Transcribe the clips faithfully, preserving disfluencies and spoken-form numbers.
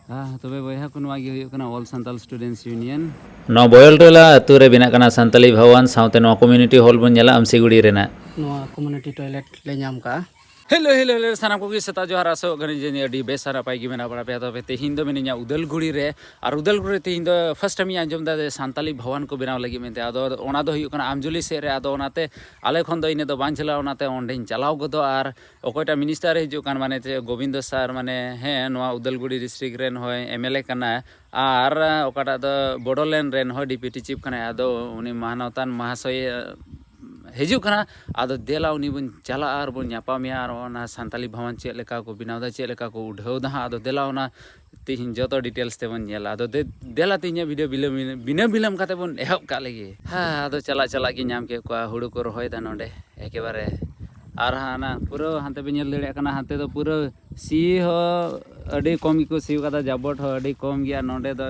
ᱦᱮᱸ, ᱛᱚᱵᱮ ᱵᱚᱭᱦᱟ ᱠᱚ, ᱱᱚᱣᱟ ᱜᱮ ᱦᱩᱭᱩᱜ ᱠᱟᱱᱟ All Santal Students Union᱾ ᱱᱚᱣᱟ ᱵᱚᱭᱚᱞ ᱴᱚᱞᱟ ᱟᱹᱛᱩ ᱨᱮ ᱵᱮᱱᱟᱜ ᱠᱟᱱᱟ ᱥᱟᱱᱛᱟᱞᱤ ᱵᱷᱚᱵᱚᱱ, ᱥᱟᱶᱛᱮ ᱱᱚᱣᱟ community hall ᱵᱚᱱ ᱧᱮᱞᱟ ᱟᱢᱥᱤᱜᱩᱲᱤ ᱨᱮᱱᱟᱜ᱾ ᱱᱚᱣᱟ community toilet ᱞᱮ ᱧᱟᱢ ᱠᱟᱜᱼᱟ᱾ ᱦᱮᱞᱳ, ᱦᱮᱞᱳ, ᱦᱮᱞᱳ, ᱥᱟᱱᱟᱢ ᱠᱚᱜᱮ ᱥᱮᱛᱟᱜ ᱡᱚᱦᱟᱨ᱾ ᱟᱥᱚᱜ ᱠᱟᱹᱱᱟᱹᱧ ᱡᱮ ᱟᱹᱰᱤ ᱵᱮᱥ ᱟᱨ ᱱᱟᱯᱟᱭ ᱜᱮ ᱢᱮᱱᱟᱜ ᱵᱟᱲᱟ ᱯᱮᱭᱟ᱾ ᱛᱚᱵᱮ ᱛᱮᱦᱮᱧ ᱫᱚ ᱢᱤᱱᱟᱹᱧᱟ ᱩᱫᱟᱞᱜᱩᱲᱤ ᱨᱮ, ᱟᱨ ᱩᱫᱟᱞᱜᱩᱲᱤ ᱨᱮ ᱛᱮᱦᱮᱧ ᱫᱚ first time ᱤᱧ ᱟᱸᱡᱚᱢ ᱮᱫᱟ ᱡᱮ ᱥᱟᱱᱛᱟᱞᱤ ᱵᱷᱚᱵᱚᱱ ᱠᱚ ᱵᱮᱱᱟᱣ ᱞᱟᱹᱜᱤᱫ ᱢᱮᱱᱛᱮ᱾ ᱟᱫᱚ ᱚᱱᱟ ᱫᱚ ᱦᱩᱭᱩᱜ ᱠᱟᱱᱟ ᱟᱢᱡᱩᱞᱤ ᱥᱮᱫ ᱨᱮ, ᱟᱫᱚ ᱚᱱᱟᱛᱮ ᱟᱞᱮ ᱠᱷᱚᱱ ᱫᱚ ᱤᱱᱟᱹᱜ ᱫᱚ ᱵᱟᱝ ᱡᱷᱟᱹᱞᱟ, ᱚᱱᱟᱛᱮ ᱚᱸᱰᱮᱧ ᱪᱟᱞᱟᱣ ᱜᱚᱫᱚᱜᱼᱟ᱾ ᱟᱨ ᱚᱠᱚᱭᱴᱟᱜ minister ᱮ ᱦᱤᱡᱩᱜ ᱠᱟᱱ, ᱢᱟᱱᱮ ᱪᱮᱫ, ᱜᱳᱵᱤᱱᱫᱚ sir, ᱢᱟᱱᱮ, ᱦᱮᱸ, ᱱᱚᱣᱟ ᱩᱫᱟᱞᱜᱩᱲᱤ district ᱨᱮᱱ ᱦᱚᱸᱭ MLA ᱠᱟᱱᱟ, ᱟᱨ ᱚᱠᱟᱴᱟᱜ ᱫᱚ ᱵᱚᱰᱳᱞᱮᱱᱰ ᱨᱮᱱ ᱦᱚᱸ deputy chief ᱠᱟᱱᱟᱭ᱾ ᱟᱫᱚ ᱩᱱᱤ ᱢᱟᱱᱚᱛᱟᱱ ᱢᱟᱦᱟᱥᱚᱭ, ᱮ, ᱦᱤᱡᱩᱜ ᱠᱟᱱᱟ᱾ ᱟᱫᱚ ᱫᱮᱞᱟ ᱩᱱᱤ ᱵᱚᱱ ᱪᱟᱞᱟᱜᱼᱟ ᱟᱨ ᱵᱚᱱ ᱧᱟᱯᱟᱢᱮᱭᱟ, ᱟᱨ ᱚᱱᱟ ᱥᱟᱱᱛᱟᱞᱤ ᱵᱷᱚᱵᱚᱱ ᱪᱮᱫ ᱞᱮᱠᱟ ᱠᱚ ᱵᱮᱱᱟᱣ ᱮᱫᱟ, ᱪᱮᱫ ᱞᱮᱠᱟ ᱠᱚ ᱩᱰᱷᱟᱹᱣ ᱮᱫᱟ ᱦᱟᱸᱜ, ᱟᱫᱚ ᱫᱮᱞᱟ ᱚᱱᱟ ᱛᱮᱦᱮᱧ ᱡᱚᱛᱚ details ᱛᱮᱵᱚᱱ ᱧᱮᱞᱟ᱾ ᱟᱫᱚ ᱫᱮ-, ᱫᱮᱞᱟ ᱛᱮᱦᱮᱧᱟᱜ video ᱵᱤᱞᱚᱢ, ᱵᱤᱱᱟᱹ ᱵᱤᱞᱚᱢ ᱠᱟᱛᱮ ᱵᱚᱱ ᱮᱦᱚᱵ ᱠᱟᱜ ᱞᱮᱜᱮ᱾ ᱦᱮᱸ, ᱟᱫᱚ ᱪᱟᱞᱟᱜ ᱪᱟᱞᱟᱜ ᱜᱮ ᱧᱟᱢ ᱠᱮᱫ ᱠᱚᱣᱟ, ᱦᱩᱲᱩ ᱠᱚ ᱨᱚᱦᱚᱭᱮᱫᱟ ᱱᱚᱰᱮ ᱮᱠᱮᱵᱟᱨᱮ᱾ ᱟᱨ ᱦᱟᱱᱟ ᱯᱩᱨᱟᱹ ᱦᱟᱱᱛᱮ ᱵᱮᱱ ᱧᱮᱞ ᱫᱟᱲᱮᱭᱟᱜ ᱠᱟᱱᱟ, ᱦᱟᱱᱛᱮ ᱫᱚ ᱯᱩᱨᱟᱹ ᱥᱤ ᱦᱚᱸ ᱟᱹᱰᱤ ᱠᱚᱢ ᱜᱮᱠᱚ ᱥᱤ ᱠᱟᱫᱟ, ᱡᱟᱵᱚᱴ ᱦᱚᱸ ᱟᱹᱰᱤ ᱠᱚᱢ ᱜᱮᱭᱟ᱾ ᱱᱚᱰᱮ ᱫᱚ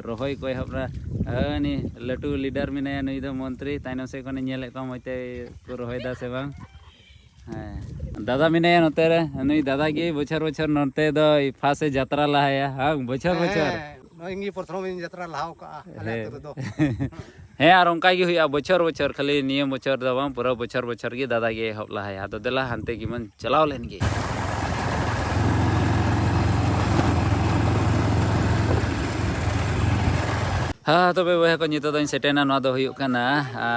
ᱨᱚᱦᱚᱭ ᱠᱚ ᱮᱦᱚᱵ ᱮᱫᱟ᱾ ᱦᱟᱹᱱᱤ ᱞᱟᱹᱴᱩ leader ᱢᱮᱱᱟᱭᱟ, ᱱᱩᱭ ᱫᱚ ᱢᱚᱱᱛᱨᱤ, ᱛᱟᱭᱱᱚᱢ ᱥᱮᱫ ᱠᱷᱚᱱᱮ ᱧᱮᱞᱮᱫ ᱠᱚᱣᱟ ᱢᱚᱡᱽ ᱛᱮ ᱠᱚ ᱨᱚᱦᱚᱭᱮᱫᱟ ᱥᱮ ᱵᱟᱝ᱾ ᱦᱮᱸ, ᱫᱟᱫᱟ ᱢᱮᱱᱟᱭᱟ ᱱᱚᱛᱮ ᱨᱮ, ᱱᱩᱭ ᱫᱟᱫᱟ ᱜᱮ ᱵᱚᱪᱷᱚᱨ ᱵᱚᱪᱷᱚᱨ ᱱᱚᱛᱮ ᱫᱚ first ᱮ ᱡᱟᱛᱨᱟ ᱞᱟᱦᱟᱭᱟ᱾ ᱦᱮᱸ, ᱵᱚᱪᱷᱚᱨ ᱵᱚᱪᱷᱚᱨ᱾ ᱦᱮᱸ, ᱱᱚᱜᱼᱚᱭ ᱜᱮ ᱯᱨᱚᱛᱷᱚᱢ ᱤᱧ ᱡᱟᱛᱨᱟ ᱞᱟᱦᱟᱣ ᱠᱟᱜᱼᱟ ᱟᱞᱮ ᱦᱮᱸ᱾ ᱟᱹᱛᱩ ᱨᱮᱫᱚ᱾ ᱦᱮᱸ, ᱟᱨ ᱚᱱᱠᱟ ᱜᱮ ᱦᱩᱭᱩᱜᱼᱟ ᱵᱚᱪᱷᱚᱨ ᱵᱚᱪᱷᱚᱨ, ᱠᱷᱟᱹᱞᱤ ᱱᱤᱭᱟᱹ ᱵᱚᱪᱷᱚᱨ ᱫᱚ ᱵᱟᱝ, ᱯᱩᱨᱟᱹ ᱵᱚᱪᱷᱚᱨ ᱵᱚᱪᱷᱚᱨ ᱜᱮ ᱫᱟᱫᱟ ᱜᱮ ᱮᱦᱚᱵ ᱞᱟᱦᱟᱭᱟ᱾ ᱟᱫᱚ ᱫᱮᱞᱟ ᱦᱟᱱᱛᱮ ᱜᱮᱵᱚᱱ ᱪᱟᱞᱟᱣ ᱞᱮᱱ ᱜᱮ᱾ ᱦᱮᱸ, ᱛᱚᱵᱮ ᱵᱚᱭᱦᱟ ᱠᱚ, ᱱᱤᱛᱚᱜ ᱫᱚᱧ ᱥᱮᱴᱮᱨᱱᱟ᱾ ᱱᱚᱣᱟ ᱫᱚ ᱦᱩᱭᱩᱜ ᱠᱟᱱᱟ, ᱟ,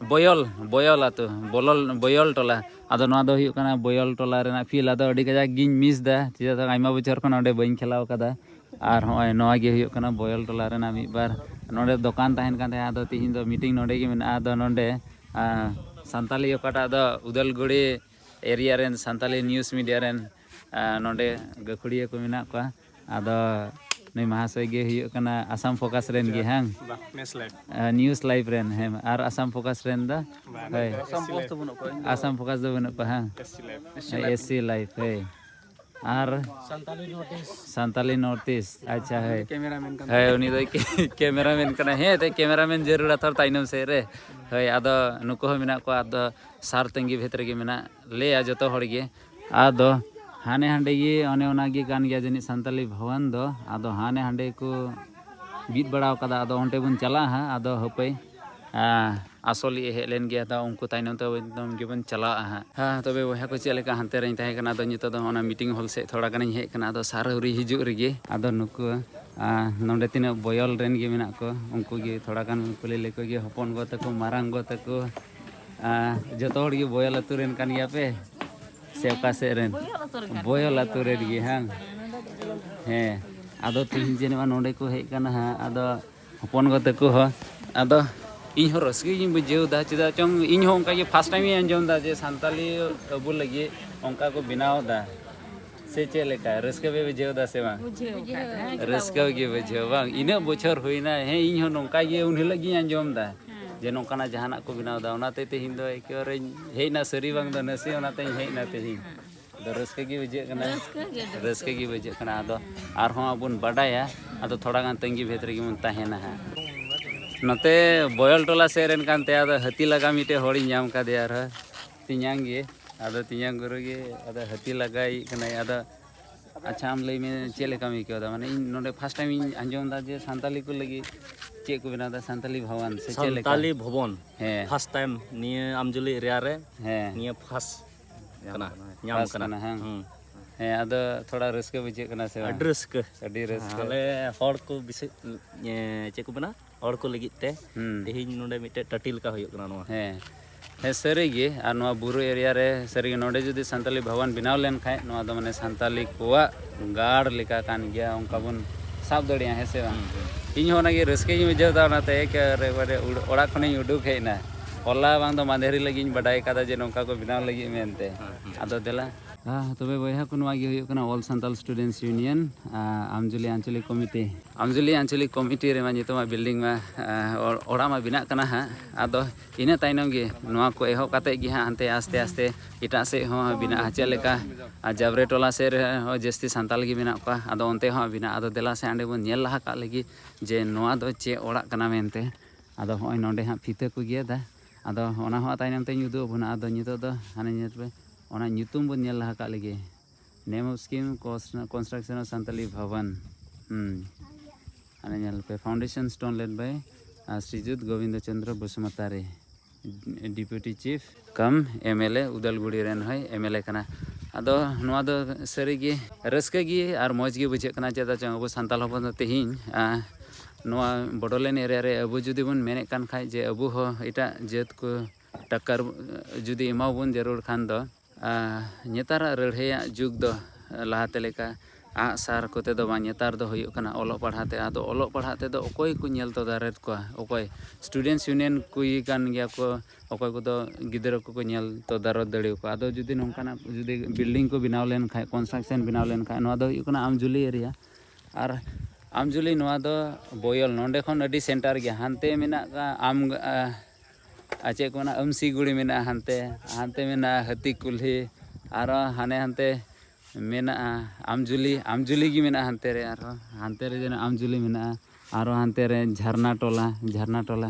ᱵᱚᱭᱚᱞ, ᱵᱚᱭᱚᱞ ᱟᱹᱛᱩ, ᱵᱚᱞᱚᱞ, ᱵᱚᱭᱚᱞ ᱴᱚᱞᱟ᱾ ᱟᱫᱚ ᱱᱚᱣᱟ ᱫᱚ ᱦᱩᱭᱩᱜ ᱠᱟᱱᱟ ᱵᱚᱭᱚᱞ ᱴᱚᱞᱟ ᱨᱮᱱᱟᱜ field᱾ ᱟᱫᱚ ᱟᱹᱰᱤ ᱠᱟᱡᱟᱠ ᱜᱤᱧ miss ᱮᱫᱟ, ᱪᱮᱫᱟᱜ ᱥᱮ ᱟᱭᱢᱟ ᱵᱚᱪᱷᱚᱨ ᱠᱷᱚᱱ ᱚᱸᱰᱮ ᱵᱟᱹᱧ ᱠᱷᱮᱞᱟᱣ ᱠᱟᱫᱟ᱾ ᱟᱨ ᱦᱚᱸᱜᱼᱚᱭ ᱱᱚᱣᱟ ᱜᱮ ᱦᱩᱭᱩᱜ ᱠᱟᱱᱟ ᱵᱚᱭᱚᱞ ᱴᱚᱞᱟ ᱨᱮᱱᱟᱜ ᱢᱤᱫ ᱵᱟᱨ ᱱᱚᱰᱮ ᱫᱚᱠᱟᱱ ᱛᱟᱦᱮᱱ ᱠᱟᱱ ᱛᱟᱦᱮᱸᱫ, ᱟᱫᱚ ᱛᱤᱦᱤᱧ ᱫᱚ meeting ᱱᱚᱰᱮ ᱜᱮ ᱢᱮᱱᱟᱜᱼᱟ᱾ ᱟᱫᱚ ᱱᱚᱰᱮ, ᱟᱸ, ᱥᱟᱱᱛᱟᱞᱤ ᱚᱠᱟᱴᱟᱜ ᱫᱚ ᱩᱫᱟᱞᱜᱩᱲᱤ area ᱨᱮᱱ ᱥᱟᱱᱛᱟᱞᱤ news media ᱨᱮᱱ, ᱟᱸ, ᱱᱚᱰᱮ ᱜᱟᱹᱠᱷᱩᱲᱤᱭᱟᱹ ᱠᱚ ᱢᱮᱱᱟᱜ ᱠᱚᱣᱟ᱾ ᱟᱫᱚ ᱱᱩᱭ ᱢᱟᱦᱟᱥᱚᱭ ᱜᱮ ᱦᱩᱭᱩᱜ ᱠᱟᱱᱟ ᱟᱥᱟᱢ Focus ᱨᱮᱱ ᱜᱮ, ᱦᱟᱝ? ᱵᱟ, News Live᱾ ᱟᱸ, News Live ᱨᱮᱱ, ᱦᱮᱸ, ᱟᱨ ᱟᱥᱟᱢ Focus ᱨᱮᱱ ᱫᱚ? ᱵᱟ, ᱦᱳᱭ᱾ ᱟᱥᱟᱢ Post ᱫᱚ ᱵᱟᱹᱱᱩᱜ ᱠᱚᱣᱟ, ᱤᱧ ᱫᱚ ᱟᱥᱟᱢ Focus ᱫᱚ ᱵᱟᱹᱱᱩᱜ ᱠᱚᱣᱟ, ᱦᱟᱝ? SC Live᱾ ᱦᱳᱭ, SC Live, ᱦᱳᱭ᱾ ᱟᱨ Santali North East᱾ Santali North East, ᱟᱪᱪᱷᱟ, ᱦᱳᱭ᱾ Cameraman ᱠᱟᱱ ᱦᱳᱭ, ᱛᱟᱵᱚᱱᱟ᱾ ᱩᱱᱤ ᱫᱚᱭ cameraman ᱠᱟᱱᱟᱭ᱾ ᱦᱮᱸ, ᱮᱱᱛᱮᱫ cameraman ᱡᱟᱹᱨᱩᱲᱟ ᱛᱷᱚᱨ ᱛᱟᱭᱱᱚᱢ ᱥᱮᱫ ᱨᱮ᱾ ᱦᱳᱭ, ᱟᱫᱚ ᱱᱩᱠᱩ ᱦᱚᱸ ᱢᱮᱱᱟᱜ ᱠᱚᱣᱟ᱾ ᱟᱫᱚ sir ᱛᱟᱹᱝᱜᱤ ᱵᱷᱮᱛ ᱨᱮᱜᱮ ᱢᱮᱱᱟᱜ ᱞᱮᱭᱟ ᱡᱚᱛᱚ ᱦᱚᱲ ᱜᱮ᱾ ᱟᱫᱚ ᱦᱟᱱᱮ ᱦᱟᱸᱰᱮ ᱜᱮ, ᱚᱱᱮ ᱚᱱᱟ ᱜᱮ ᱠᱟᱱ ᱜᱮᱭᱟ ᱡᱟᱹᱱᱤᱡ ᱥᱟᱱᱛᱟᱞᱤ ᱵᱷᱚᱵᱚᱱ ᱫᱚ᱾ ᱟᱫᱚ ᱦᱟᱱᱮ ᱦᱟᱸᱰᱮ ᱠᱚ ᱵᱤᱫ ᱵᱟᱲᱟᱣ ᱠᱟᱫᱟ, ᱟᱫᱚ ᱚᱸᱰᱮ ᱵᱚᱱ ᱪᱟᱞᱟᱜᱼᱟ ᱦᱟᱸᱜ᱾ ᱟᱫᱚ ᱦᱟᱹᱯᱟᱹᱭ, ᱟᱸ, ᱟᱥᱚᱞ ᱤᱭᱟᱹ ᱦᱮᱡ ᱞᱮᱱ ᱜᱮᱭᱟ, ᱟᱫᱚ ᱩᱱᱠᱩ ᱛᱟᱭᱱᱚᱢ ᱛᱟᱭᱱᱚᱢ ᱜᱮᱵᱚᱱ ᱪᱟᱞᱟᱜᱼᱟ ᱦᱟᱸᱜ᱾ ᱦᱮᱸ, ᱛᱚᱵᱮ ᱵᱚᱭᱦᱟ ᱠᱚ, ᱪᱮᱫ ᱞᱮᱠᱟ ᱦᱟᱱᱛᱮ ᱨᱮᱧ ᱛᱟᱦᱮᱸ ᱠᱟᱱᱟ, ᱟᱫᱚ ᱱᱤᱛᱚᱜ ᱫᱚ ᱚᱱᱟ meeting hall ᱥᱮᱫ ᱛᱷᱚᱲᱟ ᱜᱟᱱᱤᱧ ᱦᱮᱡ ᱠᱟᱱᱟ᱾ ᱟᱫᱚ ᱥᱟᱨ ᱟᱹᱣᱨᱤ ᱦᱤᱡᱩᱜ ᱨᱮᱜᱮ, ᱟᱫᱚ ᱱᱩᱠᱩ, ᱟᱸ, ᱱᱚᱰᱮ ᱛᱤᱱᱟᱹᱜ ᱵᱚᱭᱚᱞ ᱨᱮᱱ ᱜᱮ ᱢᱮᱱᱟᱜ ᱠᱚ, ᱩᱱᱠᱩ ᱜᱮ ᱛᱷᱚᱲᱟ ᱜᱟᱱ ᱠᱩᱞᱤ ᱞᱮᱠᱚ ᱜᱮ, ᱦᱚᱯᱚᱱ ᱜᱚ ᱛᱟᱠᱚ, ᱢᱟᱨᱟᱝ ᱜᱚ ᱛᱟᱠᱚ, ᱟᱸ, ᱡᱚᱛᱚ ᱦᱚᱲ ᱜᱮ ᱵᱚᱭᱚᱞ ᱟᱹᱛᱩ ᱨᱮᱱ ᱠᱟᱱ ᱜᱮᱭᱟ ᱯᱮ ᱥᱮ ᱚᱠᱟ ᱥᱮᱫ ᱨᱮᱱ? ᱵᱚᱭᱚᱞ ᱟᱹᱛᱩ ᱨᱮᱱ ᱜᱮ, ᱦᱟᱝ? ᱦᱮᱸ, ᱟᱫᱚ ᱛᱤᱦᱤᱧ ᱡᱮ ᱱᱚᱣᱟ ᱱᱚᱰᱮ ᱠᱚ ᱦᱮᱡ ᱠᱟᱱᱟ ᱦᱟᱸᱜ, ᱟᱫᱚ ᱦᱚᱯᱚᱱ ᱜᱚ ᱛᱟᱠᱚ ᱦᱚᱸ, ᱟᱫᱚ ᱤᱧ ᱦᱚᱸ ᱨᱟᱹᱥᱠᱟᱹ ᱜᱤᱧ ᱵᱩᱡᱷᱟᱹᱣ ᱮᱫᱟ᱾ ᱪᱮᱫᱟᱜ ᱪᱚᱝ, ᱤᱧ ᱦᱚᱸ ᱚᱱᱠᱟ ᱜᱮ first time ᱤᱧ ᱟᱸᱡᱚᱢ ᱮᱫᱟ ᱡᱮ ᱥᱟᱱᱛᱟᱞᱤ ᱟᱵᱚ ᱞᱟᱹᱜᱤᱫ ᱚᱱᱠᱟ ᱠᱚ ᱵᱮᱱᱟᱣ ᱮᱫᱟ᱾ ᱥᱮ ᱪᱮᱫ ᱞᱮᱠᱟ? ᱨᱟᱹᱥᱠᱟᱹ ᱯᱮ ᱵᱩᱡᱷᱟᱹᱣ ᱮᱫᱟ ᱥᱮ ᱵᱟᱝ? ᱵᱩᱡᱷᱟᱹᱣ ᱠᱟᱜ ᱦᱮᱸ, ᱨᱟᱹᱥᱠᱟᱹ ᱜᱮ ᱵᱩᱡᱷᱟᱹᱣ ᱵᱟᱝ? ᱤᱱᱟᱹᱜ ᱵᱚᱪᱷᱚᱨ ᱦᱩᱭᱱᱟ, ᱦᱮᱸ, ᱤᱧ ᱦᱚᱸ ᱱᱚᱝᱠᱟ ᱜᱮ ᱩᱱ ᱦᱤᱞᱳᱜ ᱜᱤᱧ ᱟᱸᱡᱚᱢ ᱮᱫᱟ ᱦᱮᱸ᱾ ᱡᱮ ᱱᱚᱝᱠᱟᱱᱟᱜ ᱡᱟᱦᱟᱱᱟᱜ ᱠᱚ ᱵᱮᱱᱟᱣ ᱮᱫᱟ᱾ ᱚᱱᱟᱛᱮ ᱛᱮᱦᱮᱧ ᱫᱚ ᱮᱠᱮᱵᱟᱨᱮᱧ ᱦᱮᱡ ᱮᱱᱟ, ᱥᱟᱹᱨᱤ ᱵᱟᱝ ᱫᱚ ᱱᱟᱥᱮ, ᱚᱱᱟᱛᱮᱧ ᱦᱮᱡ ᱮᱱᱟ ᱛᱮᱦᱮᱧ᱾ ᱟᱫᱚ ᱨᱟᱹᱥᱠᱟᱹ ᱜᱮ ᱵᱩᱡᱷᱟᱹᱜ ᱠᱟᱱᱟ᱾ ᱨᱟᱹᱥᱠᱟᱹ ᱜᱮ ᱨᱟᱹᱥᱠᱟᱹ᱾ ᱨᱟᱹᱥᱠᱟᱹ ᱜᱮ ᱵᱩᱡᱷᱟᱹᱜ ᱠᱟᱱᱟ᱾ ᱟᱫᱚ ᱟᱨᱦᱚᱸ ᱵᱚᱱ ᱵᱟᱰᱟᱭᱟ, ᱟᱫᱚ ᱛᱷᱚᱲᱟ ᱜᱟᱱ ᱛᱟᱺᱜᱤ ᱵᱷᱮᱫ ᱨᱮᱜᱮ ᱵᱚᱱ ᱛᱟᱦᱮᱱᱟ ᱦᱟᱸᱜ᱾ ᱱᱚᱛᱮ ᱵᱚᱭᱚᱞ ᱴᱚᱞᱟ ᱥᱮᱫ ᱨᱮᱱ ᱠᱟᱱᱛᱮ, ᱟᱫᱚ ᱦᱟᱹᱛᱤ ᱞᱟᱜᱟ ᱢᱤᱫᱴᱮᱡ ᱦᱚᱲᱤᱧ ᱧᱟᱢ ᱠᱟᱫᱮᱭᱟ ᱟᱨᱦᱚᱸ, ᱛᱮᱧᱟᱝ ᱜᱮ᱾ ᱟᱫᱚ ᱛᱮᱧᱟᱝ ᱜᱩᱨᱩ ᱜᱮ, ᱟᱫᱚ ᱦᱟᱹᱛᱤ ᱞᱟᱜᱟᱭᱤᱡ ᱠᱟᱱᱟᱭ᱾ ᱟᱫᱚ ᱟᱪᱪᱷᱟ, ᱟᱢ ᱞᱟᱹᱭ ᱢᱮ, ᱪᱮᱫ ᱞᱮᱠᱟᱢ ᱟᱹᱭᱠᱟᱹᱣ ᱮᱫᱟ? ᱢᱟᱱᱮ, ᱤᱧ ᱱᱚᱰᱮ first time ᱤᱧ ᱟᱸᱡᱚᱢ ᱮᱫᱟ ᱡᱮ ᱥᱟᱱᱛᱟᱞᱤ ᱠᱚ ᱞᱟᱹᱜᱤᱫ ᱪᱮᱫ ᱠᱚ ᱵᱮᱱᱟᱣ ᱮᱫᱟ, ᱥᱟᱱᱛᱟᱞᱤ ᱵᱷᱟᱣᱟᱱ ᱥᱮ ᱪᱮᱫ ᱞᱮᱠᱟ? ᱥᱟᱱᱛᱟᱞᱤ ᱵᱷᱚᱵᱚᱱ᱾ ᱦᱮᱸ᱾ First time ᱱᱤᱭᱟᱹ ᱟᱢᱡᱩᱞᱤ area ᱨᱮ ᱦᱮᱸ᱾ ᱱᱤᱭᱟᱹ first ᱠᱟᱱᱟ, ᱧᱟᱢ first ᱠᱟᱱᱟ᱾ ᱠᱟᱱᱟ, ᱦᱮᱸ᱾ ᱦᱩᱸ᱾ ᱦᱮᱸ, ᱟᱫᱚ ᱛᱷᱚᱲᱟ ᱨᱟᱹᱥᱠᱟᱹ ᱵᱩᱡᱷᱟᱹᱜ ᱠᱟᱱᱟ ᱥᱮ ᱵᱟᱝ? ᱟᱹᱰᱤ ᱨᱟᱹᱥᱠᱟᱹ᱾ ᱟᱹᱰᱤ ᱨᱟᱹᱥᱠᱟᱹ᱾ ᱟᱞᱮ ᱦᱚᱲ ᱠᱚ ᱵᱤᱥᱮ-, ᱮ, ᱪᱮᱫ ᱠᱚ ᱢᱮᱱᱟ? ᱦᱚᱲ ᱠᱚ ᱞᱟᱹᱜᱤᱫ ᱛᱮ ᱦᱩᱸ᱾ ᱛᱮᱦᱮᱧ ᱱᱚᱰᱮ ᱢᱤᱫᱴᱮᱡ ᱴᱟᱹᱴᱤ ᱞᱮᱠᱟ ᱦᱩᱭᱩᱜ ᱠᱟᱱᱟ ᱱᱚᱣᱟ᱾ ᱦᱮᱸ᱾ ᱦᱮᱸ, ᱥᱟᱹᱨᱤ ᱜᱮ᱾ ᱟᱨ ᱱᱚᱣᱟ ᱵᱩᱨᱩ area ᱨᱮ ᱥᱟᱹᱨᱤ ᱜᱮ ᱱᱚᱰᱮ ᱡᱩᱫᱤ ᱥᱟᱱᱛᱟᱞᱤ ᱵᱷᱟᱵᱟᱱ ᱵᱮᱱᱟᱣ ᱞᱮᱱ ᱠᱷᱟᱡ, ᱱᱚᱣᱟ ᱫᱚ ᱢᱟᱱᱮ ᱥᱟᱱᱛᱟᱞᱤ ᱠᱚᱣᱟᱜ ᱜᱟᱲ ᱞᱮᱠᱟ ᱠᱟᱱ ᱜᱮᱭᱟ, ᱚᱱᱠᱟ ᱵᱚᱱ ᱥᱟᱵ ᱫᱟᱲᱮᱭᱟᱜᱼᱟ, ᱦᱮᱸ ᱥᱮ ᱵᱟᱝ? ᱦᱩᱸ, ᱦᱩᱸ᱾ ᱤᱧ ᱦᱚᱸ ᱚᱱᱟᱜᱮ ᱨᱟᱹᱥᱠᱟᱹᱧ ᱵᱩᱡᱷᱟᱹᱣ ᱮᱫᱟ, ᱚᱱᱟᱛᱮ ᱮᱠᱮᱵᱟᱨᱮ ᱚᱲᱟᱜ ᱠᱷᱚᱱᱤᱧ ᱩᱰᱩᱠ ᱦᱮᱡ ᱮᱱᱟ᱾ ᱦᱚᱞᱟ ᱵᱟᱝ ᱫᱚ ᱢᱟᱫᱷᱮᱨ ᱦᱤᱞᱳᱜ ᱜᱤᱧ ᱵᱟᱰᱟᱭ ᱠᱟᱫᱟ ᱡᱮ ᱱᱚᱝᱠᱟ ᱠᱚ ᱵᱮᱱᱟᱣ ᱞᱟᱹᱜᱤᱫ ᱢᱮᱱᱛᱮ᱾ ᱦᱩᱸ, ᱦᱩᱸ᱾ ᱟᱫᱚ ᱫᱮᱞᱟ᱾ ᱦᱮᱸ, ᱛᱚᱵᱮ ᱵᱚᱭᱦᱟ ᱠᱚ, ᱱᱚᱣᱟ ᱜᱮ ᱦᱩᱭᱩᱜ ᱠᱟᱱᱟ All Santal Students Union, ᱟ, ᱟᱢᱡᱩᱞᱤ ᱟᱧᱪᱚᱞᱤᱠ committee᱾ ᱟᱢᱡᱩᱞᱤ ᱟᱧᱪᱚᱞᱤᱠ committee ᱨᱮᱢᱟ ᱱᱤᱛᱚᱜ ᱢᱟ building ᱢᱟ, ᱟ, ᱚᱲ-, ᱚᱲᱟᱜ ᱢᱟ ᱵᱮᱱᱟᱜ ᱠᱟᱱᱟ ᱦᱟᱸᱜ᱾ ᱟᱫᱚ ᱤᱱᱟᱹ ᱛᱟᱭᱱᱚᱢ ᱜᱮ ᱱᱚᱣᱟ ᱠᱚ ᱮᱦᱚᱵ ᱠᱟᱛᱮᱫ ᱜᱮ ᱦᱟᱸᱜ ᱦᱟᱱᱛᱮ ᱟᱥᱛᱮ ᱟᱥᱛᱮ ᱮᱴᱟᱜ ᱥᱮᱫ ᱦᱚᱸ ᱵᱮᱱᱟᱜᱼᱟ᱾ ᱪᱮᱫ ᱞᱮᱠᱟ, ᱟ, ᱡᱟᱵᱨᱮ ᱴᱚᱞᱟ ᱥᱮᱫ ᱨᱮᱦᱚᱸ ᱡᱟᱹᱥᱛᱤ ᱥᱟᱱᱛᱟᱞ ᱜᱮ ᱢᱮᱱᱟᱜ ᱠᱚᱣᱟ, ᱟᱫᱚ ᱚᱱᱛᱮ ᱦᱚᱸ ᱵᱮᱱᱟᱜᱼᱟ᱾ ᱟᱫᱚ ᱫᱮᱞᱟ ᱥᱮ ᱚᱸᱰᱮ ᱵᱚᱱ ᱧᱮᱞ ᱞᱟᱦᱟ ᱠᱟᱜ ᱞᱮᱜᱮ ᱡᱮ ᱱᱚᱣᱟ ᱫᱚ ᱪᱮᱫ ᱚᱲᱟᱜ ᱠᱟᱱᱟ ᱢᱮᱱᱛᱮ᱾ ᱟᱫᱚ ᱦᱚᱸᱜᱼᱚᱭ ᱱᱚᱸᱰᱮ ᱦᱟᱸᱜ ᱯᱷᱤᱛᱟᱹ ᱠᱚ ᱜᱮᱫᱟ᱾ ᱟᱫᱚ ᱚᱱᱟ ᱦᱚᱸ ᱛᱟᱭᱱᱚᱢ ᱛᱮᱧ ᱩᱫᱩᱜ ᱟᱵᱚᱱᱟ᱾ ᱟᱫᱚ ᱱᱤᱛᱚᱜ ᱫᱚ ᱦᱟᱱᱮ ᱧᱮᱞ ᱯᱮ, ᱚᱱᱟ ᱧᱩᱛᱩᱢ ᱵᱚᱱ ᱧᱮᱞ ᱞᱟᱦᱟ ᱠᱟᱜ ᱞᱮᱜᱮ᱾ Name of scheme, construction of Santali Bhavan. Hmm. ᱦᱟᱱᱮ ᱧᱮᱞ ᱯᱮ, foundation stone laid by, R, ᱥᱨᱤᱡᱩᱛ Gobindo Chandra ᱵᱚᱥᱩᱢᱚᱛᱟᱨᱤ, deputy chief cum M L A, Udalguri ᱨᱮᱱ ᱦᱚᱸᱭ M L A ᱠᱟᱱᱟ᱾ ᱟᱫᱚ ᱱᱚᱣᱟ ᱫᱚ ᱥᱟᱹᱨᱤᱜᱮ ᱨᱟᱹᱥᱠᱟᱹ ᱜᱮ ᱟᱨ ᱢᱚᱡᱽ ᱜᱮ ᱵᱩᱡᱷᱟᱹᱜ ᱠᱟᱱᱟ᱾ ᱪᱮᱫᱟᱜ ᱪᱚᱝ ᱟᱵᱚ ᱥᱟᱱᱛᱟᱲ ᱦᱚᱯᱚᱱ ᱫᱚ ᱛᱮᱦᱮᱧ, ᱟ, ᱱᱚᱣᱟ ᱵᱚᱰᱳᱞᱮᱱᱰ area ᱨᱮ ᱟᱵᱚ ᱡᱩᱫᱤ ᱵᱚᱱ ᱢᱮᱱᱮᱫ ᱠᱟᱱ ᱠᱷᱟᱡ ᱡᱮ ᱟᱵᱚ ᱦᱚᱸ ᱮᱴᱟᱜ ᱡᱟᱹᱛ ᱠᱚ ᱴᱟᱠᱠᱟᱨ ᱡᱩᱫᱤ ᱮᱢᱟᱵᱚᱱ ᱡᱟᱹᱨᱩᱲ ᱠᱷᱟᱱ ᱫᱚ, ᱟ, ᱱᱮᱛᱟᱨᱟᱜ ᱞᱟᱹᱲᱦᱟᱹᱭᱟᱜ ᱡᱩᱜᱽ ᱫᱚ ᱞᱟᱦᱟᱛᱮ ᱞᱮᱠᱟ ᱟᱜ ᱥᱟᱨ ᱠᱚᱛᱮ ᱫᱚ ᱵᱟᱝ, ᱱᱮᱛᱟᱨ ᱫᱚ ᱦᱩᱭᱩᱜ ᱠᱟᱱᱟ ᱚᱞᱚᱜ ᱯᱟᱲᱦᱟᱜ ᱛᱮ᱾ ᱟᱫᱚ ᱚᱞᱚᱜ ᱯᱟᱲᱦᱟᱜ ᱛᱮᱫᱚ ᱚᱠᱚᱭ ᱠᱚ ᱧᱮᱞ ᱛᱚᱫᱟᱨᱚᱫ ᱠᱚᱣᱟ? ᱚᱠᱚᱭ students union ᱠᱚ ᱠᱟᱱ ᱜᱮᱭᱟ ᱠᱚ, ᱚᱠᱚᱭ ᱠᱚᱫᱚ ᱜᱤᱫᱽᱨᱟᱹ ᱠᱚᱠᱚ ᱧᱮᱞ ᱛᱚᱫᱟᱨᱚᱫ ᱫᱟᱲᱮᱭᱟᱠᱚᱣᱟ᱾ ᱟᱫᱚ ᱡᱩᱫᱤ ᱱᱚᱝᱠᱟᱱᱟᱜ ᱡᱩᱫᱤ building ᱠᱚ ᱵᱮᱱᱟᱣ ᱞᱮᱱᱠᱷᱟᱡ, construction ᱵᱮᱱᱟᱣ ᱞᱮᱱᱠᱷᱟᱡ, ᱱᱚᱣᱟ ᱫᱚ ᱦᱩᱭᱩᱜ ᱠᱟᱱᱟ ᱟᱢᱡᱩᱞᱤ area᱾ ᱟᱨ ᱟᱢᱡᱩᱞᱤ ᱱᱚᱣᱟ ᱫᱚ ᱵᱚᱭᱚᱞ, ᱱᱚᱸᱰᱮ ᱠᱷᱚᱱ ᱟᱹᱰᱤ center ᱜᱮᱭᱟ᱾ ᱦᱟᱱᱛᱮ ᱢᱮᱱᱟᱜ ᱟᱢ, ᱟᱨ ᱪᱮᱫ ᱠᱚ ᱢᱮᱱᱟ, ᱟᱹᱢᱥᱤ ᱜᱩᱲᱤ ᱢᱮᱱᱟᱜᱼᱟ ᱦᱟᱱᱛᱮ, ᱦᱟᱱᱛᱮ ᱢᱮᱱᱟᱜᱼᱟ ᱦᱟᱹᱛᱤ ᱠᱩᱞᱦᱤ, ᱟᱨᱚ ᱦᱟᱱᱮ ᱦᱟᱱᱛᱮ ᱢᱮᱱᱟᱜᱼᱟ ᱟᱢᱡᱩᱞᱤ, ᱟᱢᱡᱩᱞᱤ ᱜᱮ ᱢᱮᱱᱟᱜᱼᱟ ᱦᱟᱱᱛᱮ ᱨᱮ, ᱟᱨᱦᱚᱸ ᱦᱟᱱᱛᱮ ᱨᱮ ᱡᱮᱱᱚ ᱟᱢᱡᱩᱞᱤ ᱢᱮᱱᱟᱜᱼᱟ, ᱟᱨᱦᱚᱸ ᱦᱟᱱᱛᱮ ᱨᱮ ᱡᱷᱟᱨᱱᱟ ᱴᱚᱞᱟ, ᱡᱷᱟᱨᱱᱟ ᱴᱚᱞᱟ᱾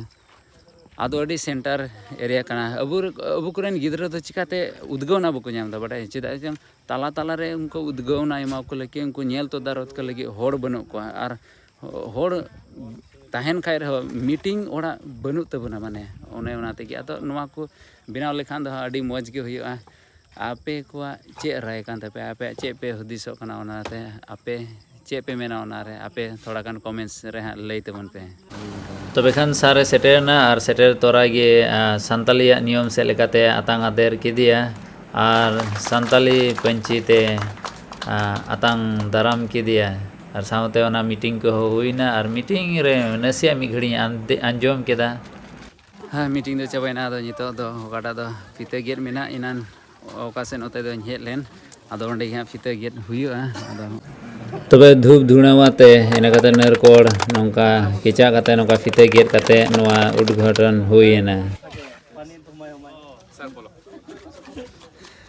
ᱟᱫᱚ ᱟᱹᱰᱤ center area ᱠᱟᱱᱟ᱾ ᱟᱵᱚ, ᱟᱵᱚ ᱠᱚᱨᱮᱱ ᱜᱤᱫᱽᱨᱟᱹ ᱫᱚ ᱪᱤᱠᱟᱛᱮ ᱩᱫᱽᱜᱟᱹᱣᱱᱟ ᱵᱟᱠᱚ ᱧᱟᱢ ᱮᱫᱟ, ᱵᱟᱰᱟᱭ? ᱪᱮᱫᱟᱜ ᱪᱚᱝ ᱛᱟᱞᱟ ᱛᱟᱞᱟ ᱨᱮ ᱩᱱᱠᱩ ᱩᱫᱽᱜᱟᱹᱣᱱᱟ ᱮᱢᱟ ᱠᱚ ᱞᱟᱹᱜᱤᱫ, ᱩᱱᱠᱩ ᱧᱮᱞ ᱛᱚᱫᱟᱨᱚᱫ ᱠᱚ ᱞᱟᱹᱜᱤᱫ ᱦᱚᱲ ᱵᱟᱹᱱᱩᱜ ᱠᱚᱣᱟ᱾ ᱟᱨ ᱦᱚᱲ ᱛᱟᱦᱮᱱ ᱠᱷᱟᱡ ᱨᱮᱦᱚᱸ meeting ᱚᱲᱟᱜ ᱵᱟᱹᱱᱩᱜ ᱛᱟᱵᱚᱱᱟ, ᱢᱟᱱᱮ ᱚᱱᱮ ᱚᱱᱟ ᱛᱮᱜᱮ᱾ ᱟᱫᱚ ᱱᱚᱣᱟ ᱠᱚ ᱵᱮᱱᱟᱣ ᱞᱮᱠᱷᱟᱱ ᱫᱚ ᱦᱟᱸᱜ ᱟᱹᱰᱤ ᱢᱚᱡᱽ ᱜᱮ ᱦᱩᱭᱩᱜᱼᱟ᱾ ᱟᱯᱮ ᱠᱚᱣᱟᱜ ᱪᱮᱫ ᱨᱟᱭ ᱠᱟᱱ ᱛᱟᱯᱮᱭᱟ? ᱟᱯᱮᱭᱟᱜ ᱪᱮᱫ ᱯᱮ ᱦᱩᱫᱤᱥᱚᱜ ᱠᱟᱱᱟ ᱚᱱᱟᱛᱮ? ᱟᱯᱮ ᱪᱮᱫ ᱯᱮ ᱢᱮᱱᱟ ᱚᱱᱟᱨᱮ? ᱟᱯᱮ ᱛᱷᱚᱲᱟ ᱜᱟᱱ comments ᱨᱮ ᱦᱟᱸᱜ ᱞᱟᱹᱭ ᱛᱟᱵᱚᱱ ᱯᱮ᱾ ᱛᱚᱵᱮ ᱠᱷᱟᱱ ᱥᱟᱨᱮ ᱥᱮᱴᱮᱨᱮᱱᱟ ᱟᱨ ᱥᱮᱴᱮᱨ ᱛᱚᱨᱟ ᱜᱮ, ᱟ, ᱥᱟᱱᱛᱟᱞᱤᱭᱟᱜ ᱱᱤᱭᱚᱢ ᱥᱮᱫ ᱞᱮᱠᱟᱛᱮ ᱟᱛᱟᱝ ᱟᱫᱮᱨ ᱠᱮᱫᱮᱭᱟ ᱟᱨ ᱥᱟᱱᱛᱟᱞᱤ ᱯᱟᱹᱧᱪᱤ ᱛᱮ, ᱟ, ᱟᱛᱟᱝ ᱫᱟᱨᱟᱢ ᱠᱮᱫᱮᱭᱟ᱾ ᱟᱨ ᱥᱟᱶᱛᱮ ᱚᱱᱟ meeting ᱠᱚᱦᱚᱸ ᱦᱩᱭᱱᱟ ᱟᱨ meeting ᱨᱮ ᱱᱟᱥᱮᱭᱟᱜ ᱢᱤᱫ ᱜᱷᱟᱹᱲᱤᱡ ᱤᱧ ᱟᱸᱡᱚᱢ ᱠᱮᱫᱟ᱾ ᱦᱮᱸ, meeting ᱫᱚ ᱪᱟᱵᱟᱭᱮᱱᱟ᱾ ᱟᱫᱚ ᱱᱤᱛᱚᱜ ᱫᱚ ᱚᱠᱟᱴᱟᱜ ᱫᱚ ᱯᱷᱤᱛᱟᱹ ᱜᱮᱫ ᱢᱮᱱᱟᱜ, ᱮᱱᱟᱱ ᱚᱠᱟ ᱥᱮᱫ ᱱᱚᱛᱮ ᱫᱚᱧ ᱦᱮᱡ ᱞᱮᱱ, ᱟᱫᱚ ᱚᱸᱰᱮ ᱜᱮ ᱦᱟᱸᱜ ᱯᱷᱤᱛᱟᱹ ᱜᱮᱫ ᱦᱩᱭᱩᱜᱼᱟ᱾ ᱟᱫᱚ ᱛᱚᱵᱮ ᱫᱷᱩᱯ ᱫᱷᱩᱬᱟᱹᱣ ᱟᱛᱮ, ᱤᱱᱟᱹ ᱠᱟᱛᱮ ᱱᱟᱹᱨᱠᱚᱲ ᱱᱚᱝᱠᱟ ᱠᱮᱪᱟᱜ ᱠᱟᱛᱮ, ᱱᱚᱝᱠᱟ ᱯᱷᱤᱛᱟᱹ ᱜᱮᱫ ᱠᱟᱛᱮ ᱱᱚᱣᱟ ᱩᱫᱽᱜᱷᱟᱴᱚᱱ ᱦᱩᱭᱮᱱᱟ᱾